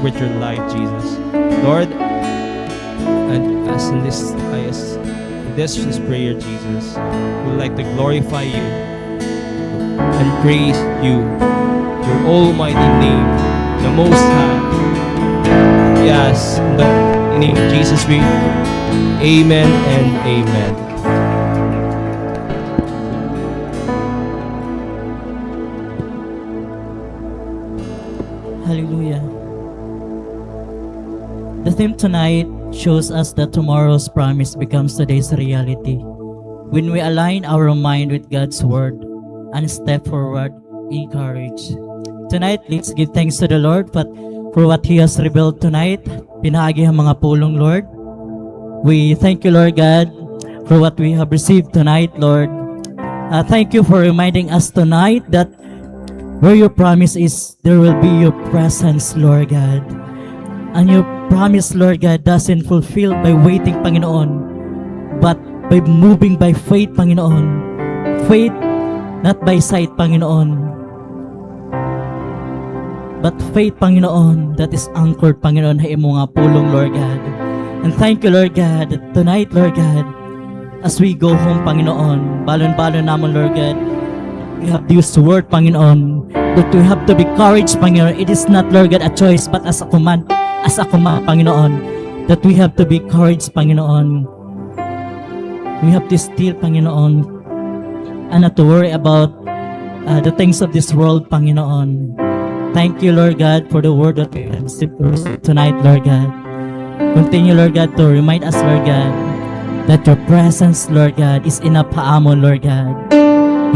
with your light, Jesus. Lord, and as in this, I as-, in this is prayer, Jesus, we would like to glorify you and praise you, your almighty name, the Most High. Yes, in the name of Jesus, we, amen and amen. Hallelujah. The theme tonight shows us that tomorrow's promise becomes today's reality when we align our mind with God's word and step forward in courage. Tonight, let's give thanks to the Lord for, for what He has revealed tonight. Pinaagi ha mga pulong, Lord. We thank you, Lord God, for what we have received tonight, Lord. Uh, thank you for reminding us tonight that where your promise is, there will be your presence, Lord God. And your promise, Lord God, doesn't fulfill by waiting, Panginoon, but by moving by faith, Panginoon. Faith, not by sight, Panginoon. But faith, Panginoon, that is anchored, Panginoon, ha imo nga pulong, Lord God. And thank you, Lord God, that tonight, Lord God, as we go home, Panginoon, balon-balon namon, Lord God, we have this word, Panginoon, that we have to be courage, Panginoon. It is not, Lord God, a choice, but as a command, as a command, Panginoon, that we have to be courage, Panginoon. We have to still, Panginoon, and not to worry about, uh, the things of this world, Panginoon. Thank you, Lord God, for the word that we have received tonight, Lord God. Continue, Lord God, to remind us, Lord God, that your presence, Lord God, is enough ha amon, Lord God.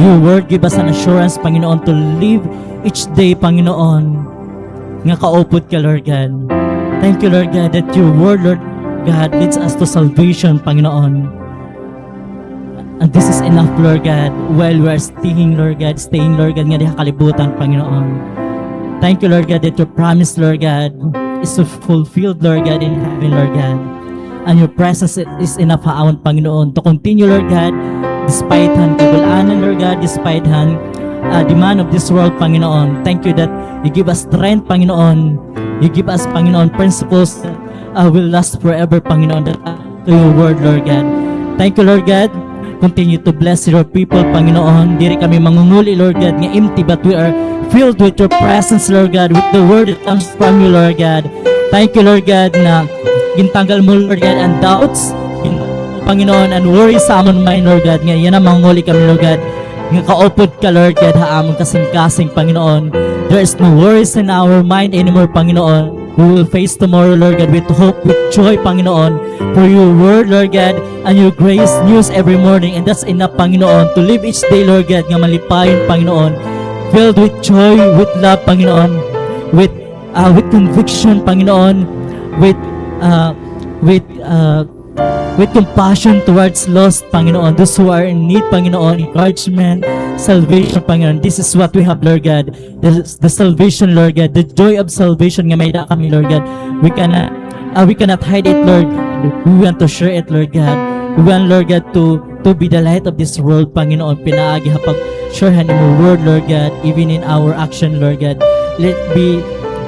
Your word give us an assurance, Panginoon, to live each day, Panginoon, nga kaupod ka, Lord God. Thank you, Lord God, that your word, Lord God, leads us to salvation, Panginoon. And this is enough, Lord God, while we are staying, Lord God, staying, Lord God, nga diha ha kalibutan, Panginoon. Thank you, Lord God, that your promise, Lord God, is fulfilled, Lord God, in heaven, Lord God. And your presence is enough ha amon, Panginoon, to continue, Lord God, despite han kagul-anan, Lord God, despite han, uh, demand of this world, Panginoon. Thank you that you give us strength, Panginoon. You give us, Panginoon, principles that, uh, will last forever, Panginoon, that, uh, to your word, Lord God. Thank you, Lord God. Continue to bless your people, Panginoon. Diri kami mangunguli, Lord God, nga empty, but we are filled with your presence, Lord God, with the word that comes from you, Lord God. Thank you, Lord God, na gintanggal mo, Lord God, ang doubts, Panginoon, and worries sa amon mind, Lord God, nga yana mangunguli kami, Lord God, nga kaupod ka, Lord God, ha amon kasingkasing, Panginoon. There is no worries in our mind anymore, Panginoon. We will face tomorrow, Lord God, with hope, with joy, Panginoon, for your word, Lord God, and your grace news every morning. And that's enough, Panginoon, to live each day, Lord God, nga malipayon, Panginoon, filled with joy, with love, Panginoon, with, uh, with conviction, Panginoon, with, uh, with, uh, with compassion towards lost, Panginoon, those who are in need, Panginoon, encouragement, salvation, Panginoon. This is what we have, Lord God. The, the salvation, Lord God, the joy of salvation nga may-ada kami, Lord God. We cannot, uh, we cannot hide it, Lord. We want to share it, Lord God. We want, Lord God, to, to be the light of this world, Panginoon, pinaagi ha pag-share han imo word, Lord God, even in our action, Lord God. Let be,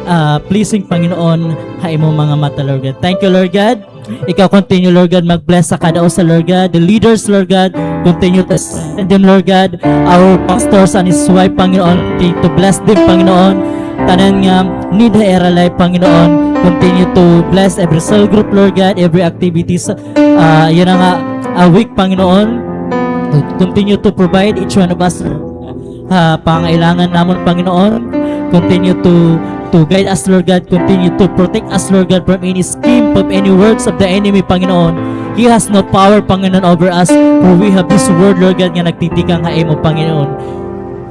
uh, pleasing, Panginoon, ha imo mga mata, Lord God. Thank you, Lord God. Ikaw continue, Lord God, mag-bless sa kada usa, Lord God. The leaders, Lord God, continue to strengthen them, Lord God. Our pastors and his wife, Panginoon, continue to bless them, Panginoon. Tanan nga need ha ira life, Panginoon, continue to bless every cell group, Lord God, every activities, ah, yana nga, ah, week, Panginoon. Continue to provide each one of us ha pangailangan namon, Panginoon. Continue to, to guide us, Lord God. Continue to protect us, Lord God, from any scheme, from any works of the enemy, Panginoon. He has no power, Panginoon, over us, for we have this word, Lord God, nga nagtitikang ha imo, Panginoon.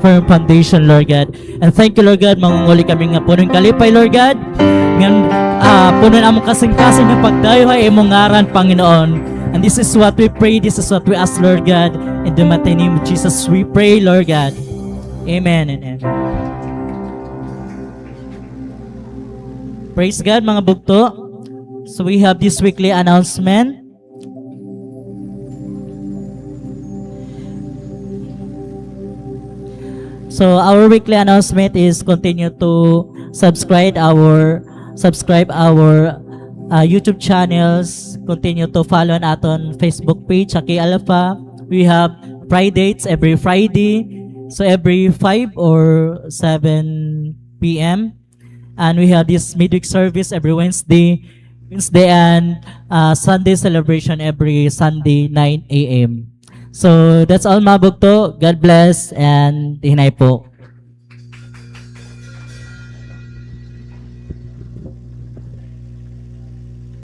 Firm foundation, Lord God. And thank you, Lord God, mangunguli kami nga puno hin kalipay, Lord God. Ngan, ah, puno an amon kasingkasing nga pagdayo ha imo ngaran, Panginoon. And this is what we pray, this is what we ask, Lord God. In the mighty name of Jesus, we pray, Lord God. Amen and amen. Praise God, mga bugto. So we have this weekly announcement. So our weekly announcement is continue to subscribe our, subscribe our, uh, YouTube channels. Continue to follow an aton Facebook page, Aki Alpha. We have Fridates every Friday. So every five or seven P M. And we have this midweek service every Wednesday, Wednesday and, uh, Sunday celebration every Sunday, nine A M. So that's all, mga bugto. God bless and hinay po.